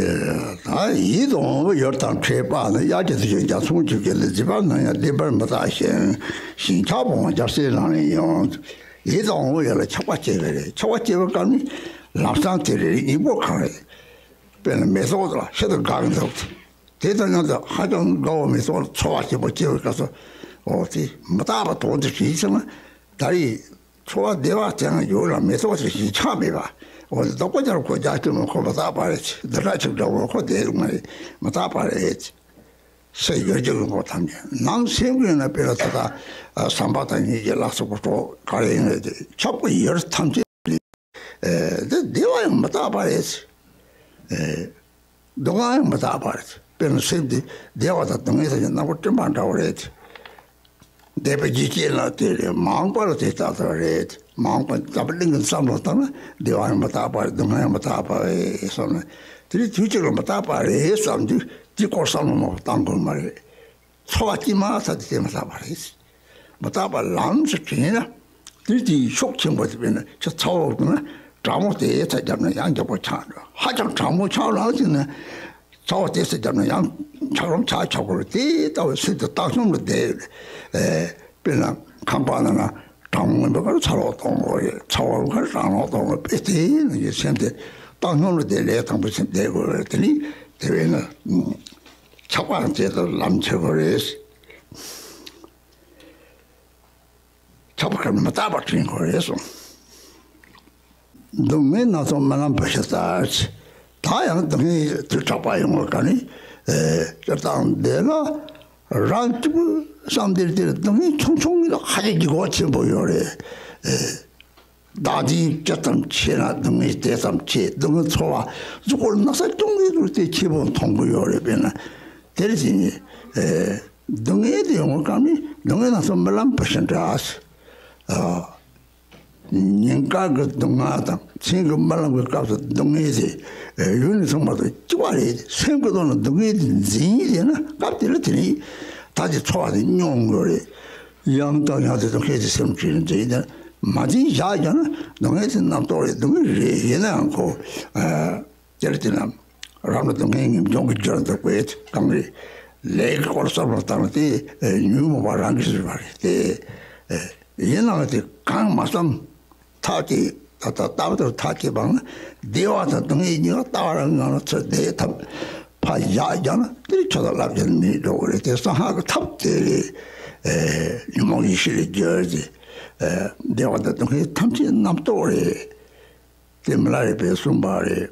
ཡིད་དང་འོང་བའི་ཡུལ་དང་འཕྲད་པ་ནི། དབྱར་གྱི་དུས་ཀྱི་རྒྱ་མཚོ་བཅུ་བརྒྱད་ལས། འཇིགས་པ་ནམ་ཡང་བདེན་པར་མི་རྟག་ཞིང་། ཞེན་ཆགས་སྤོང་བ་རྒྱལ་སྲས་ལག་ལེན་ཡིན། ཡིད་དང་འོང་བའི་ཡུལ་ལ་ཆགས་པ་སྐྱེ་བ་རེད། ཆགས་པ་སྐྱེ་བའི་སྐབས་ནི་ལམ་སང་དེ་རེད། སྙིང་པོ་གང་རེད། དཔེར་ན་མེ་ཏོག་ལ་ཤིན་ཏུ་དགའ་གི་འདུག་དེ་དང་མཉམ་དུ་ཧ་ཅང་དགའ་བོ་མེ་ཏོག་ལ་ཚོར་བ་སྐྱེ་བོ་སྐྱེ་བའི་སྐབས་སུ། འོ་དེ་མི་རྟག་པ་དོན་དུ་ཞིག་ཚང་ན་ད་རེས་ཚོར་བ་བདེ་བ་ཙམ་ཡོད་ལ་མེ་ཏོག་ཅིག་ཞིག་ཆགས་མེད་པ། འོ་དེ་ལྡོག་པ་ཅར་ཁོ་རྒྱ་ཁྱོན་མ་ཁོ་མི་རྟག་པ་རེད། འདི་འདྲ་ཅིག་འདྲ་བོ་ཁོ་བདེ་མ་རེད། མི་རྟག་པ་རེད། སེམས་ཡོད་ཀྱི་ངོ་ཐམས་ཅད་ནང་སེམས་ཀྱི་ན་དཔེར་ན་ད་ལྟ་བསམ་པ་དང་སྙིང་རྗེ་ལ་སོགས་པ་སྤྲོ་ག་རེ་ཡིན་ན་དེ་ཆགས་པའི་ཡུལ་ཐམས་ཅད། ཨེ་འདི་བདེ་བ་ཡང་མི་རྟག་པ་རེད། ཨེ་སྡུག་བསྔལ་ཡང་མི་རྟག་པ་རེད། དཔེར་ན་སེམས་འདི་བདེ་བ་དང་སྡུག་བསྔལ་ཐམས་ཅད་སྣ་ཁ་སྤྲིན་པ་འདྲ་བོ་རེད། འདས་པའི་རྒྱུ་རྐྱེན་ལ་དེ་རེད། མ་འོངས་པ་ལ་དེ་ལྟ་ལྟ་རེད། མ་འོངས་པ་འཛམ་བུ་གླིང་གི་བསམ་བློ་བཏང་ན་བདེ་བ་ཡང་མི་རྟག་པ་རེད། སྡུག་བསྔལ་ཡང་མི་རྟག་པ་རེད་བསམ་ན། དེ་རིང་དུས་གཅིག་ལ་མི་རྟག་པ་རེད་བསམ་དུས་དེའི་སྐོར་བསམ་བློ་མང་པོ་བཏང་དགོས་མ་རེད། ཚོར་བ་སྐྱེས་མ་ཐག་ཏུ་དེ་མི་རྟག་པ་རེད། མི་རྟག་པ་ལམ་དུ་དྲན་ན། དེ་དེའི་ཤུགས་ཆེན་པོ་དེ་དཔེར་ན་ཁྱི་ཚ་བོ་ན་གྲང་མོ་དེ་ཚ་རྒྱབ་ན་ཡང་རྒྱགས་པོ་ཆགས་འགྲོ། ཧ་ཅང་གྲང་མོ་ཆགས་ལངས་ཟིན་ན། ཚ་བོ་དེ་ཚ་རྒྱབ་ན་ཡང་ཆགས་རུམ་ཆགས་ཆགས་པོ་རེད། དེ་ལྟ་བུའི་ཚུལ་དུ་བཏང་སྙོམས་ལ་བསྡད་ཡོད་རེད། དཔེར་ན་ཁང་པ་ནང་ན་གྲང་མོ་ཡིན་པ་གར་ཚ་བོ་གཏོང་དགོས་རེད། ཚ་བོ་གར་གྲང་མོ་གཏོང་དགོས། དཔེ་དེ་ནང་གི་སེམས་དེ་བཏང་སྙོམས་ལ་བསྡད། ལས་དང་པོ་སེམས་བསྡད་དགོས་རེད། དེ་ནི་དེ་བས་ན། ཆགས་པ་དང་བཅས་ཏེ་ལམ་འཆི་དགོས་རེད། ཆགས་པ་ཁར་མི་རྟག་པར་དྲན་དགོས་རེད་གསུངས། སྡུག་བསྔལ་སྣ་ཚོགས་རྨི་ལམ་བུ་ཤི་ལྟར། ད་ཡང་སྡུག་བསྔལ་དུས་དྲག་པ་ཡོང་བ་ག་ནི། ཨེ་སྤྱིར་བཏང་འདི་ལ་རང་གཅིག་པུ་བསམ་འདིར་དེར་སྡུག་བསྔལ་ཆུང་ཆུང་ལ་ཧ་ཅང་འཇིགས་པ་ཆེན་པོ་ཡོད་རེད། ཨེ། བདག་འཛིན་ཇི་ཙམ་ཆེ་ན་སྡུག་བསྔལ་དེ་ཙམ་ཆེ། སྡུག་བསྔལ་ཚོར་བ་གཟུགས་པོར་ན་ཚ་ཅུང་ཟད་འདུག་དེ་ཆེ་བོ་མཐོང་གི་ཡོད་རེད། དཔེར་ན་དེར་ཕྱིན་ནས་ཨེ་སྡུག་བསྔལ་དེ་ཡོང་བའི་སྐབས་ནི་སྡུག་བསྔལ་སྣ་ཚོགས་རྨི་ལམ་བུ་ཤི་འདྲ། ཨ་ཉིན་དཀར་གྱི་སྡུག་བསྔལ་དང་མཚན་གྱི་རྨི་ལམ་གྱི་སྐབས་སུ་སྡུག་བསྔལ་དེ་ཡུལ་ནས་མཚུངས་པ་དང་གཅིག་པ་རེད། སེམས་ཀྱི་ཐོག་ནས་སྡུག་བསྔལ་དེ་འཛིན་ཡིན་ཟེར་ན་སྐབས་དེ་ལ་དེ་ནི་ད་དེ་ཚོར་བ་དེ་སྙོམས་དགོས་རེད། ཡང་དང་ཡང་དེ་སྡུག་བསྔལ་དེ་སེམས་ཀྱི་འཛིན་ཡིན་ན། མ་འཛིན་བཞག་ཀྱང་ན་སྡུག་བསྔལ་དེ་རྣམ་རྟོག་རེད། སྡུག་བསྔལ་རེད། ཡིན་ནའང་ཁོ། ཨ། དེར་དེ་ན་རང་ལ་སྡུག་བསྔལ་ངེས་འབྱུང་གི་རྒྱུར་འདུག་པས་གང་རེད། ལས་ཀྱི་སྐོར་བསམ་བློ་བཏང་ན་དེ་ཉོན་མོངས་པ་རང་གིས་བཟོས་པ་རེད་དེ། ཡིན་ནའང་དེ་གང་མ་བསམ་ཐག་བཅད་ད་ལྟ་ལྟ་བུ་ལྟར་ཐག་བཅད་པ་ན་བདེ་བ་དང་སྡུག་བསྔལ་གཉིས་ཀ་ལྟ་བ་རང་ངང་ལ་ཚུར་བསྡད་ཐབས་ཕར་བཞག་ཀྱང་ན་དེ་ཆོས་དང་བསླབ་བྱ་མེད་འགྲོ་གི་རེད་དེ། གསང་སྔགས་ཀྱི་ཐབས་དེ་རེད། ཉོན་མོངས་ཡེ་ཤེས་ལས་རྒྱལ་ཏེ། བདེ་བ་དང་སྡུག་བསྔལ་ཐམས་ཅད་རྣམ་རྟོག་རེད། དེ་མི་ལ་རས་པས་གསུངས་པ་རེད།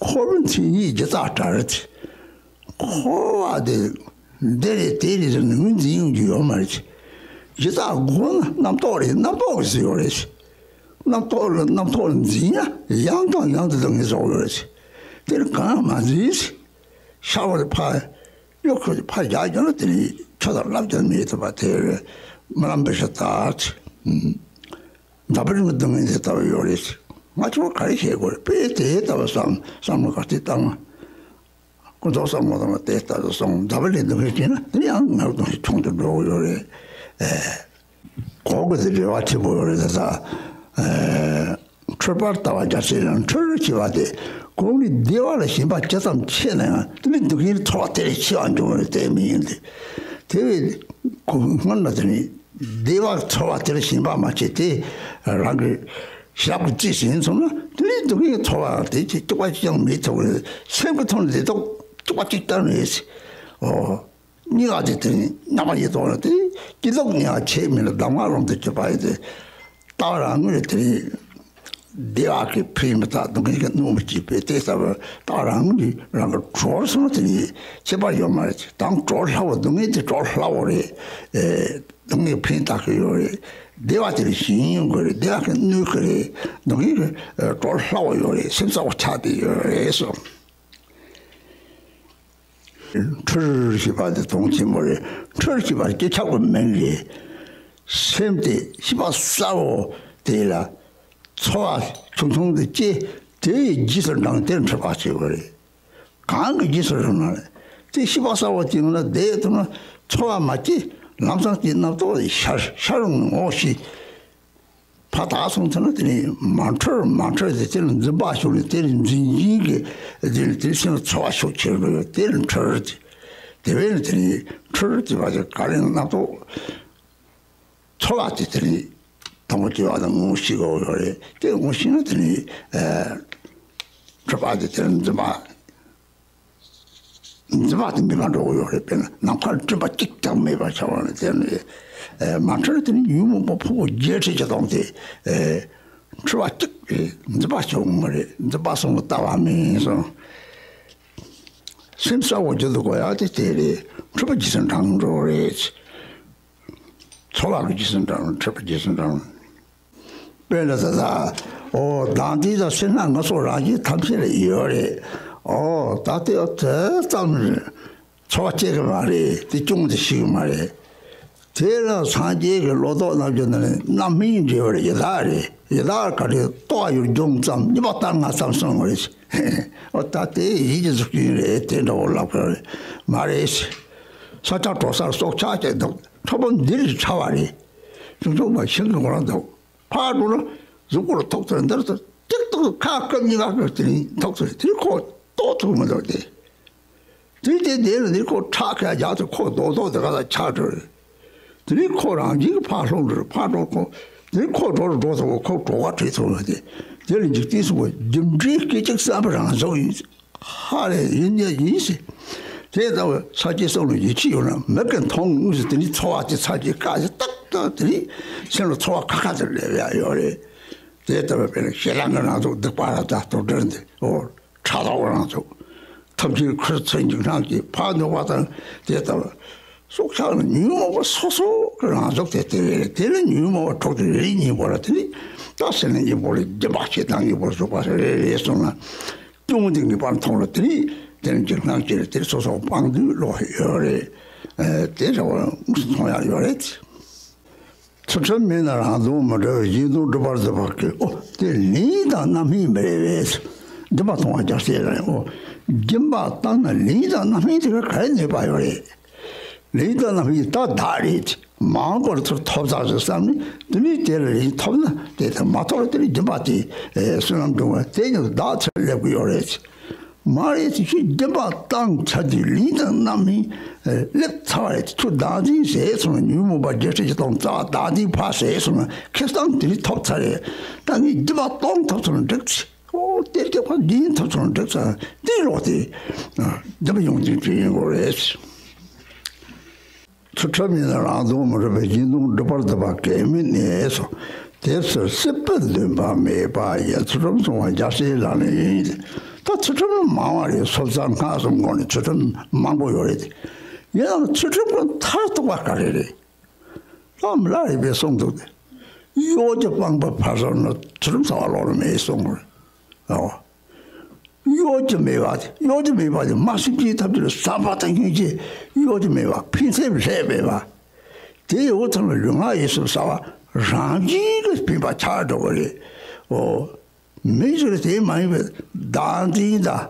འཁོར་བའི་མཚན་ཉིད་སྒྱུ་རྩལ་འདྲ་རེད། འཁོར་བ་དེ་འདི་རེད་དེ་རེད་ཟེར་ནས་ངོས་འཛིན་ཡོང་རྒྱུ་ཡོད་མ་རེད། སྒྱུ་རྩལ་སྒོ་ན་རྣམ་རྟོག་རེད། རྣམ་རྟོག་གི་ཟེར་ཡོད་རེད། རྣམ་རྟོག་ལ་རྣམ་རྟོག་ལ་འཛིན་ཡ་ཡང་དང་ཡང་དུ་སྡུག་བསྔལ་བཟོ་གི་ཡོད་རེད། དེ་ལ་གང་ཡང་མ་འཛིན། ཤར་བ་དེ་ཕར་གཡོ་ཁོ་ཕར་རྒྱག་རྒྱག་ན་དེ་ནི་ཆོས་དང་བསླབ་བྱ་མེད་ཐུབ་པ་དེ་རེད། སྨོན་ལམ་འབུལ་ཞིང་ལྟར། འདག་པ་རིང་གི་སྡུག་བསྔལ་དེ་ལྟ་བུ་ཡོད་རེད། ང་ཚོ་ག་རེ་བྱེད་དགོས་རེད། དཔེ་དེ་ལྟ་བུ་བསམ་བསམ་བློ་ག་ཚོད་བཏང་། ཀུན་རྫོབ་བསམ་བློ་བཏང་ན་དེ་ལྟ་བུ་སོང་། འདག་པ་རིང་སྡུག་བསྔལ་བྱས་ན་དེ་ཡང་ངར་གདོང་ཞིག་ཆུང་དུ་འགྲོ་གི་ཡོད་རེད། ཨེ། གོང་གི་དེ་འབྲེལ་བ་ཆེན་པོ་ཡོད་རེད་ད། ཨེ། འཁྲུལ་པར་ལྟ་བ་རྒྱ་ཆེ་ན་འཁྲུལ་ཞེས་པ་དེ་གོང་ནས་བདེ་བ་ལ་ཞེན་པ་ཇི་ཙམ་ཆེ་ན་ཡང་དེ་ནི་སྡུག་བསྔལ་ཚོར་བ་དེ་ལས་ཆེ་བ་འབྱུང་བ་དེ་མི་ཡིན་ཏེ། དེ་བས་སྔོན་ལ་དེ་ནི་བདེ་བ་ཚོར་བ་དེ་ལ་ཞེན་པ་མ་བྱེད་དེ། རང་གི་ཞབས་ཀྱིས་རྩིས་ཟིན་སོང་ན་དེ་ནི་སྡུག་བསྔལ་ཚོར་བ་དེ་ཅིག་སྐྱོ་བ་ཅིག་ཀྱང་མི་ཐུབ། སེམས་ཀྱི་ཐོག་ནས་བདེ་སྡུག་སྐྱོ་བ་ཅིག་ལྟར་མེད། ཨོ། གཉིས་ཀ་དེ་དེ་རྙོག་པ་ཡིན་དོ་ལ་དེ་སྐྱིད་སྡུག་གཉིས་ཀ་ཆེས་མིན་ལ་གདམས་ངག་ལུང་དུ་གྱུར་པ་ཡིན་ཏེ། ལྟ་བ་རང་ངོས་དེ་བདེ་བ་གིས་ཕན་མི་ཐག་སྡུག་བསྔལ་གྱིས་གནོད་མི་བྱེད་པས་དེ་ལྟ་བུ་ལྟ་བ་རང་ངོས་རང་གི་གྲོགས་སོང་དེ་ནི་ཁྱད་པར་ཡོད་མ་རེད། དང་གྲོགས་སླ་བོ་སྡུག་བསྔལ་དེ་གྲོགས་སླ་བོ་རེད། ཨེ། སྡུག་བསྔལ་ཕན་ཐོགས་ཀྱི་ཡོད་རེད། བདེ་བ་དེ་ལ་ཞེན་ཡོང་གི་རེད། བདེ་བ་གིས་གནོད་ཀྱི་རེད། སྡུག་བསྔལ་གྱི་གྲོགས་སླ་བོ་ཡོད་རེད། སེམས་གསལ་བོ་ཆགས་བསྡད་ཡོད་རེད་གསུངས། འཁྲུལ་ཞེས་པ་དེ་དོན་ཆེན་པོ་རེད། འཁྲུལ་ཞེས་པ་སྐྱེ་ཁྱབ་ཀྱི་མིང་རེད། སེམས་དེ་ཤེས་པ་གསལ་བོ་དེ་ལ་ཚོར་བ་ཆུང་ཆུང་དེ་སྐྱེ། དེ་ཡི་རྗེས་སུ་འབྲངས་ཏེ་འཁྲུལ་པ་ཞིག་རེད། གང་གི་རྗེས་སུ་འབྲངས་ན་རེད། དེ་ཤེས་པ་གསལ་བོ་དེ་ཡོང་ན་བསྡད་ཐུབ་ན་ཚོར་བ་མ་སྐྱེ། ལམ་སང་དེ་རྣམ་རྟོག་ཤར་ཤར་འོང་ངོ་ཤེས། ཕར་དག་སོང་ཚར་ན་དེ་ནི་མ་འཁྲུལ་མ་འཁྲུལ་ཏེ་དེ་ལ་འཛིན་པ་ཞུགས་ནས་དེ་ལ་འཛིན་ཞེན་གྱི་དེ་ལ་དེ་སེམས་ལ་ཚོར་བ་ཤུགས་ཆེར་འགྲོ་ཡོད། དེ་ལ་འཁྲུལ་ཏེ། དེ་བས་ན་དེ་ནི་འཁྲུལ་ཏེ་བ་དེ་ག་རེ་རྣམ་རྟོག་ཚོར་བ་དེ་དེ་ནི་དང་པོ་དེ་བ་དང་ངོ་ཤེས་དགོས་ཡོད་རེད། དེ་ངོ་ཤེས་ན་དེ་ནི་ཨ་འཁྲུལ་པ་དེ་དེ་ལ་འཛིན་པ། འཛིན་པ་དེ་མེད་པར་འགྲོ་གི་ཡོད་རེད། དཔེར་ན་ནམ་མཁར་སྤྲིན་པ་གཅིག་ཀྱང་མེད་པར་བྱ་བ་ནི་དེ་ནི། ཨེ། མ་འཁྲུལ་དེ་ནི་ཉོན་མོངས་པ་ཕུང་པོ་བརྒྱད་ཁྲི་བཞི་སྟོང་དེ། ཨེ། འཁྲུལ་པ་གཅིག་རེད། འཛིན་པ་བྱུང་མ་རེད། འཛིན་པ་སོང་ལ་ལྟ་བ་མིན་སོང་། སེམས་གསལ་བོ་རྒྱུད་དུ་གོ་ཡག་དེ་དེ་རེད། འཁྲུལ་པ་རྗེས་སུ་འབྲང་འགྲོ་རེད། ཚོར་བ་གི་རྗེས་སུ་འབྲང་། འཁྲུལ་པ་རྗེས་སུ་འབྲང་། དཔེར་ན་ད་ལྟ་ཨོ་དང་དེ་དང་སེར་སྣ་ལྔ་སོགས་རང་བཞིན་ཐམས་ཅད་ལ་ཡོད་རེད། ཨོ་ད་ལྟ་དེ་ཙམ་ཚོར་བ་སྐྱེ་གི་མ་རེད། དེ་སྐྱོན་དེ་ཤེས་གི་མ་རེད། དེ་ལ་སངས་རྒྱས་ཀྱི་བློ་ལྡོག་རྣམ་བསྒྱུར་ནང་ནས་རྣམ་སྨིན་འབྲེལ་བར་ཡི་དྭགས་རེད། ཡི་དྭགས་ག་རེ་རྟོག་ཡུལ་འབྱུང་ཙམ་གཉིས་པ་ལྟར་སྣང་ཙམ་གསུངས་པ་རེད། ཨོ་ད་དེ་ཡིད་ཀྱི་གཟུགས་ཅན་རེད། དེ་འདྲ་བོ་ལབ་གི་རེད་མ་རེད། ས་ཆ་གྲོག་སར་སྲོག་ཆགས་ཀྱི་འདུག་ཁྲ་བོ་འདི་རུ་ཁྲ་བ་རེད། ཆུང་ཆུང་མ་ཤིང་གི་ངོ་ར་འདུག་ཕར་འགྲོ་ན་གཟུགས་པོ་ལ་ཐོག་ཚོད་འདིར་ཚོད་ཏིག་ཏོག་ཁ་སྐབས་གཉིས་ཀ་སྐབས་དེ་རིང་ཐོག་ཚོད་དེ་རིང་ཁོ་ལྟོགས་ཐུབ་མི་འདུག་སྟེ། དེ་དེ་དེ་ལ་དེ་ཁོ་ཁྲག་ཁ་རྒྱག་ཚོད་ཁོ་རྡོག་རྡོག་དེ་ག་ལ་ཆགས་འགྲོ་རེད། དེ་རིང་ཁོ་རང་བཞིན་གྱི་ཕར་ལྷུང་འགྲོ་རེད། ཕར་འགྲོ་ཁོ་དེ་རིང་ཁོ་འགྲོ་རུ་འགྲོ་ཐུབ་ཁོ་གྲོད་ཁོག་བྲེག་ཐུབ་མི་དེ། དེ་ལ་འཇིག་རྟེན་གསུམ་པོ་རྒྱུ་འབྲས་སྐད་ཅིག་བསམ་པ་རང་བཟོ་ཡིན། ཧ་ལས་ཡིན་ཡ་ཡིན་ཟེར། དེ་ལྟ་བུ་ས་སྐྱའི་བསམ་བློ་ཡིད་ཆེས་ཡོད་ན་མི་གིས་མཐོང་ངུ་ཟེར། དེ་ནི་ཚོར་བ་དེ་ཚ་གྱི་ཀ་ཟེར་ཏག་ཏག་དེ་ནི་སེམས་ལ་ཚོར་བ་ཁ་ཁ་དེ་སླེབས་ཡ་ཡོད་རེད། དེ་ལྟ་བུ་དཔེར་ན་ཞེ་སྡང་གི་རང་ཚུགས་སྡིག་པ་ར་ད་དོ་འདྲ་འདི་ཨོ་ཕྲག་དོག་རང་ཚུགས་ཐབས་ཀྱིས་ཁུར་ཚོས་འཇིགས་སྣང་གིས་ཕར་འདུག་པ་དང་དེ་ལྟ་བུ། སྲོག་ཆགས་ལ་ཉོན་མོངས་པ་སོ་སོ་གི་རང་ཚུགས་དེ་དེ་རེད། དེ་ལ་ཉོན་མོངས་པ་གྲོགས་ཀྱི་རིགས་གཉིས་པོ་ལ་དེ་ནི་ད་སེམས་ནི་གཉིས་པོ་ལ་སྦྱིན་པ་བྱེད་སྟངས་གཉིས་པོ་ལ་ཟུག་པ་རེ་རེ་གསུངས་ན། སྐྱོན་དེ་ངེས་པར་མཐོང་ལ་དེ་ནི་དེ་ནི་འཇིགས་སྣང་སྐྱེ་རེད། དེ་སོ་སོ་སྤང་དུས་ལོག་ཡོད་རེད། ཨེ་དེ་འདྲ་བ་དངོས་སུ་མཐོང་ཡག་ཡོད་རེད། ཚུལ་ཁྲིམས་མེད་ན་རང་དོན་མི་འགྲུབ། གཞན་དོན་སྒྲུབ་པར་བཟོད་པ་སྐྱེ། ཨོ་དེ་ལན་དང་རྣམ་སྨིན་མི་རེ་བས། སྦྱིན་པ་གཏོང་བ་རྒྱག་སྲིད་རེད། ཨོ་སྦྱིན་པ་བཏང་ན་ལན་དང་རྣམ་སྨིན་དེ་ག་ག་རེ་ནུས་པ་ཡོད་རེད། ལན་དང་རྣམ་སྨིན་ད་བདག་རེད། མང་པོར་ཚུར་ཐོབ་ཚར་ཟེར་བསམ་ནས། དེ་ནས་དེ་ལ་ལན་ཐོབ་ན་དེ་དང་མ་ཐོབ་ན་དེ་ནས་སྦྱིན་པ་དེ་བསོད་ནམས་འབྱུང་བ་དེ་ཉིད་བདག་ཚེར་སླེབས་ཀྱི་ཡོད་རེད། མ་རེད་དེ་ཁྱོད་སྦྱིན་པ་བཏང་ཚར་དུས་ལན་དང་རྣམ་སྨིན་སླེབས་ཚར་བ་རེད། ཁྱོད་བདག་འཛིན་ཟེར་སོང་ན། ཉོན་མོངས་པ་བརྒྱད་ཁྲི་བཞི་སྟོང་རྩ་བ་བདག་འཛིན་ཕར་ཟེར་སོང་ན། ཁེ་བཟང་དེ་རིགས་ཐོབ་ཚར་རེད། ད་ངས་སྦྱིན་པ་སྟོང་ཐོབ་སོང་ན་འགྲིག་ཚེ། ཨོ་དེ་སྐྱེ་བ་འདིའི་ཐབས་སུ་འགྲིག་ཙང་དེའི་ལོག་སྟེ་འདི་མ་ཡོང་དུས་དུས་ཡིན་དགོས་རེད། ཚུལ་ཁྲིམས་ཡིན་ན་རང་དོན་མི་འགྲུབ་པས། གཞན་དོན་སྒྲུབ་པར་འདོད་པ་གལ་མི་གནས་སོ། དེ་ཚུལ་སྲིད་པའི་བདེན་པ་མེད་པ་ཡིན། ཚུལ་ཁྲིམས་སྲུང་བ་རྒྱལ་སྲས་ལག་ལེན་ཡིན། ད་ཚུལ་ཁྲིམས་མང་བ་རེད། སོ་སོ་སྔགས་སུ་དགོངས་ནས་ཚུལ་ཁྲིམས་མང་པོ་ཡོད་རེད། ཡིན་ནའང་ཚུལ་ཁྲིམས་ཀྱི་མཐར་ཐུག་པ་ག་རེ་རེད། ལྷ་མི་ལ་རས་པས་གསུངས་འདུག་སྟེ། གཡོ་སྒྱུ་སྤངས་པ་ཕར་བཞག་ན་ཚུལ་ཁྲིམས་གསང་བ་ལོག་ལ་མེད་གསུངས་པ་རེད། ཨོ། གཡོ་སྒྱུ་མེད་པ་དེ། གཡོ་སྒྱུ་མེད་པ་དེ་མ་སེམས་ཅན་ཐམས་ཅད་ལ་བསམ་པ་དང་སྙིང་རྗེ། གཡོ་སྒྱུ་མེད་པ། ཕན་སེམས་ལྷད་མེད་པ། དེ་ཡོད་ཙམ་ལ་ལུས་ངག་ཡིད་གསུམ་གསང་བ་རང་བཞིན་གྱིས་ཕན་པ་ཆགས་འགྲོ་གི་རེད། ཨོ། མི་ཞིག་ལ་དེ་མ་ཡིན་པའི་བདག་འཛིན་དང་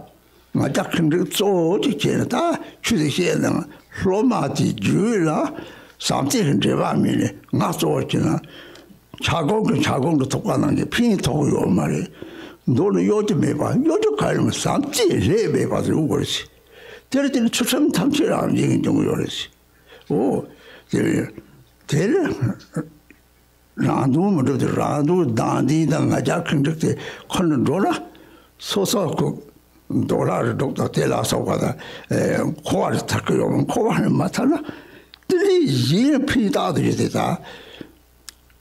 ང་རྒྱལ་ཁེངས་དྲེགས་གཙོ་བོ་གཅིག་བྱས་ནས། ད་ཆུ་ཚོད་བཤད་ནང་སློབ་མ་དེ་རྒྱུད་ལ་བྱམས་བརྩེ་གི་འབྲེལ་བ་མེད་ནས་ང་གཙོ་བོ་བྱས་ན། ཁྱབ་ཁོངས་ཀྱི་ཁྱབ་ཁོངས་ཀྱི་ཐོག་ཁ་ནང་གི་ཕན་ཐོགས་ཡོད་མ་རེད། མདོར་ན་གཡོ་སྒྱུ་མེད་པ། གཡོ་སྒྱུ་ག་ཡིན་ན་བྱམས་བརྩེ་ལྷད་མེད་པ་ཟེར་དགོས་རེད། དེར་བརྟེན་ཚུལ་ཁྲིམས་ཐམས་ཅད་རང་བཞིན་གྱིས་འབྱུང་གི་ཡོད་རེད། ཨོ། དེ་དེར་རང་དོན་མི་འགྲུབ་སྟེ། རང་དོན་བདག་འཛིན་དང་ང་རྒྱལ་ཁེངས་དྲེགས་དེ་ཁོ་ན་འགྲོ་ན། སོ་སོ་ཁོ་འདོད་ལྷ་རི་སྒྲུབ་དང་དེ་ལ་སོགས་པ་དང་། ཨེ། འཁོར་བ་རི་ཐར་གི་ཡོད་མ། འཁོར་བ་རི་མ་ཐར་ན་དེ་ལས་གཞན་ཕན་བཏགས་དུ་ཡོད་དེ། ད་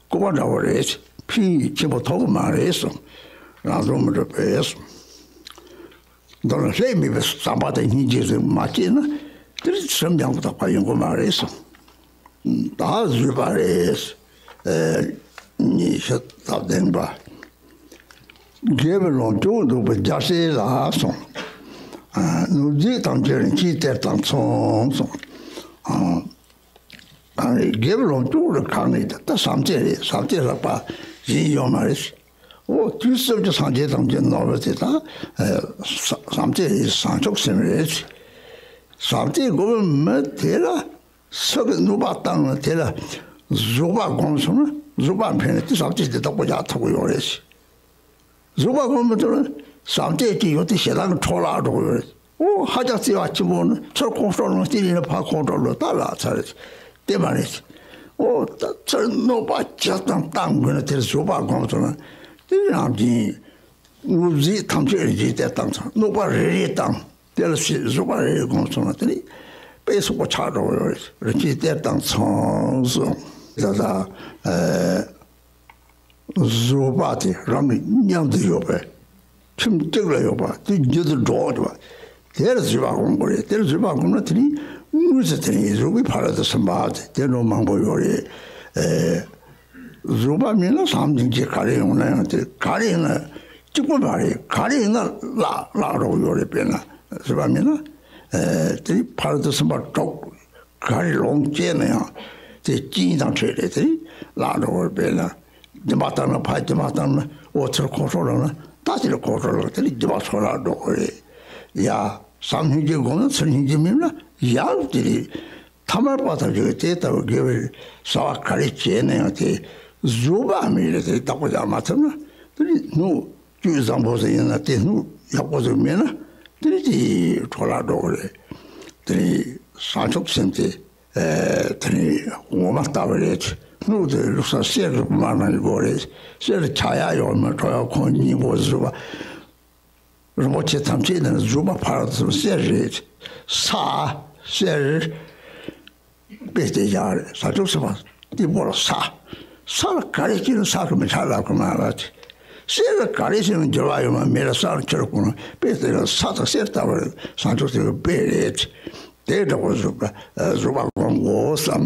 སྐུར་པ་འདྲ་བོ་རེད། ཕན་ཡོན་ཆེན་པོ་ཐོགས་གི་མ་རེད་གསུངས། རང་དོན་མི་འགྲུབ་པས་གསུངས། མདོར་ན་ལྷད་མེད་པའི་བསམ་པ་དང་སྙིང་རྗེ་ཟེར་མ་སྐྱེས་ན་དེ་ཚུལ་ཁྲིམས་ཡང་དག་པ་ཡོང་གི་མ་རེད་གསུངས། ད་བཟོད་པ་རེད། ཨེ། ཉི་ཤུ་རྩ་བདུན་པ། དགེ་བའི་ལོངས་སྤྱོད་འདོད་པའི་རྒྱལ་སྲས་ལ་གསུངས། ཨ། ནོར་རྫས་ཐམས་ཅད་རིན་ཆེན་གཏེར་དང་མཚུངས་གསུངས། ཨ། ཨ་ནི་དགེ་བའི་ལོངས་སྤྱོད་ལ་གང་ནས་ད་བྱམས་བརྩེ་རེད། བྱམས་བརྩེ་ལྷག་པ་གཞན་ཡོད་མ་རེད། ཨོ། དུས་གསུམ་གྱི་སངས་རྒྱས་ཐམས་ཅད་ནོར་བུ་དེ་དག་ཨ། བྱམས་བརྩེ་རེད། བྱང་ཆུབ་སེམས་རེད། བྱམས་བརྩེ་སྒོམ་པའི་མི་དེ་ལ་སུ་གིས་གནོད་པ་བཏང་ན་དེ་ལ་བཟོད་པ་སྒོམ་སོང་ན། བཟོད་པ་འཕེལ་ནས་དེ་བྱམས་བརྩེ་དེ་བདག་པོ་རྒྱག་ཐུབ་ཀྱི་ཡོད་རེད། བཟོད་པ་སྒོམ་མི་ཐུབ་ན་བྱམས་བརྩེ་ཅིག་ཡོད་དེ་ཞེ་སྡང་གི་འཕྲོ་བརླག་འགྲོ་གི་ཡོད་རེད། ཨོ། ཧ་ཅང་བརྩེ་བ་ཆེན་པོ་ནི་ཚུར་ཁོང་ཁྲོ་ལངས་ཏེ་ཡིན་ན་ཕར་ཁོང་ཁྲོ་ལངས་ད་ལ་ཚར་རེད། དེ་མ་རེད། ཨོ། ད་ཚུར་གནོད་པ་ཇི་ཙམ་བཏང་དགོས་ན་དེར་བཟོད་པ་སྒོམ་ཐུབ་ན་དེ་རང་བཞིན། ནོར་རྫས་ཐམས་ཅད་རིན་ཆེན་གཏེར་དང་མཚུངས། གནོད་པ་རེ་རེ་བཏང་། དེ་ལ་བཟོད་པ་རེ་རེ་སྒོམ་སོང་ན་དེ་ནི་དཔེ་སོགས་པ་ཆགས་འགྲོ་གི་ཡོད་རེད། རིན་ཆེན་གཏེར་དང་མཚུངས་གསུངས། ད་ལྟ་ཨ། བཟོད་པ་དེ་རང་གི་མཉམ་དུ་ཡོད་པའི་ཁྱིམ་གཅིག་ལ་ཡོད་པ་དེ་རྒྱུན་དུ་འགྲོ་བ་དེ་ལ་བཟོད་པ་སྒོམ་དགོས་རེད། དེ་ལ་བཟོད་པ་སྒོམ་ན་དེ་ནི་དངོས་སུ་དེ་ནི་བཟོད་པའི་ཕ་རོལ་ཏུ་ཕྱིན་པ་དེ་དེ་འདྲ་མང་པོ་ཡོད་རེད། ཨེ། བཟོད་པ་མེད་ན་བྱམས་སྙིང་རྗེ་ག་རེ་ཡོང་ན་ཡང་དེ་ག་རེ་ཡིན་ན་གཅིག་པུ་མ་རེད། ག་རེ་ཡིན་ན་བརླག་བརླག་འགྲོ་གི་ཡོད་རེད། དཔེར་ན་བཟོད་པ་མེད་ན། ཨེ། དེ་ནི་ཕ་རོལ་ཏུ་ཕྱིན་པ་དྲུག་ག་རེ་ལོངས་སྤྱད་ན་ཡང་དེ་སྐྱིད་དང་འཕྲད་རེད། དེ་བརླག་འགྲོ་བར་དཔེར་ན་སྦྱིན་པ་བཏང་ན་ཕར་སྦྱིན་པ་བཏང་ན་ཨོ་ཚུར་ཁོང་ཁྲོ་ལངས་ན་ད་དེ་ལ་ཁོང་ཁྲོ་ལངས། དེ་ལ་སྦྱིན་པ་ཚུར་བརླག་འགྲོ་གི་རེད། ཡ། བྱམས་སྙིང་རྗེ་སྒོམ་ན་ཚུར་སྙིང་རྗེ་མེད་ན་ཡང་དེ་རེད། ཐ་མལ་པ་ཐམས་ཅད་ཀྱིས་དེ་ལྟ་བུའི་དགེ་བའི་བྱ་བ་ག་རེ་བྱས་ན་ཡང་དེ་བཟོད་པ་མེད་ལ་དེ་བདག་པོ་རྒྱག་མ་ཐུབ་ན་དེ་ནི་སྣོད་བཅུད་བཟང་པོ་ཟིག་ཡིན་ན་དེ་སྣོད་ཡག་པོ་ཟིག་མེད་ན་དེ་ནི་དེ་འཕྲོ་བརླག་འགྲོ་གི་རེད། དེ་ནི་བྱང་ཆུབ་སེམས་དེ། ཨེ། དེ་ནི་འོ་མ་ལྟ་བུ་རེད། སྣོད་དེ་བླུགས་ས་གསེར་གྱི་མར་ནང་གི་སྒོ་རེད། གསེར་ཆག་ཡག་ཡོད་མེད་འཕྲོ་ཡག་ཁོང་གཉིས་པོ་བཟོད་པ། རིན་པོ་ཆེ་ཐམས་ཅད་ནི་བཟོད་པ་ཕ་རོལ་ཏུ་གསེར་རེད། ས། གསེར། དཔེ་དེ་ཡག་རེད། བྱང་ཆུབ་སེམས་དཔའ་སྟེགས་བུ་ལ་ས། ས་ལ་ག་རེ་བྱས་ན་ས་གིས་མི་ཆག་ལབ་གི་མ་རེད། གསེར་ལ་ག་རེ་བྱས་ན་འགྱུར་བ་ཡོད་མ། མེ་ལ་ས་ལ་ཁྱེར་དགོས་ན་དཔེ་དེ་ལ་ས་དང་གསེར་ལྟ་བུ་རེད། བྱང་ཆུབ་སེམས་དཔའི་དཔེ་རེད། དེ་འདྲ་བོ་བཟོད་པ་བཟོད་པ་སྒོམ་དགོས་བསམ།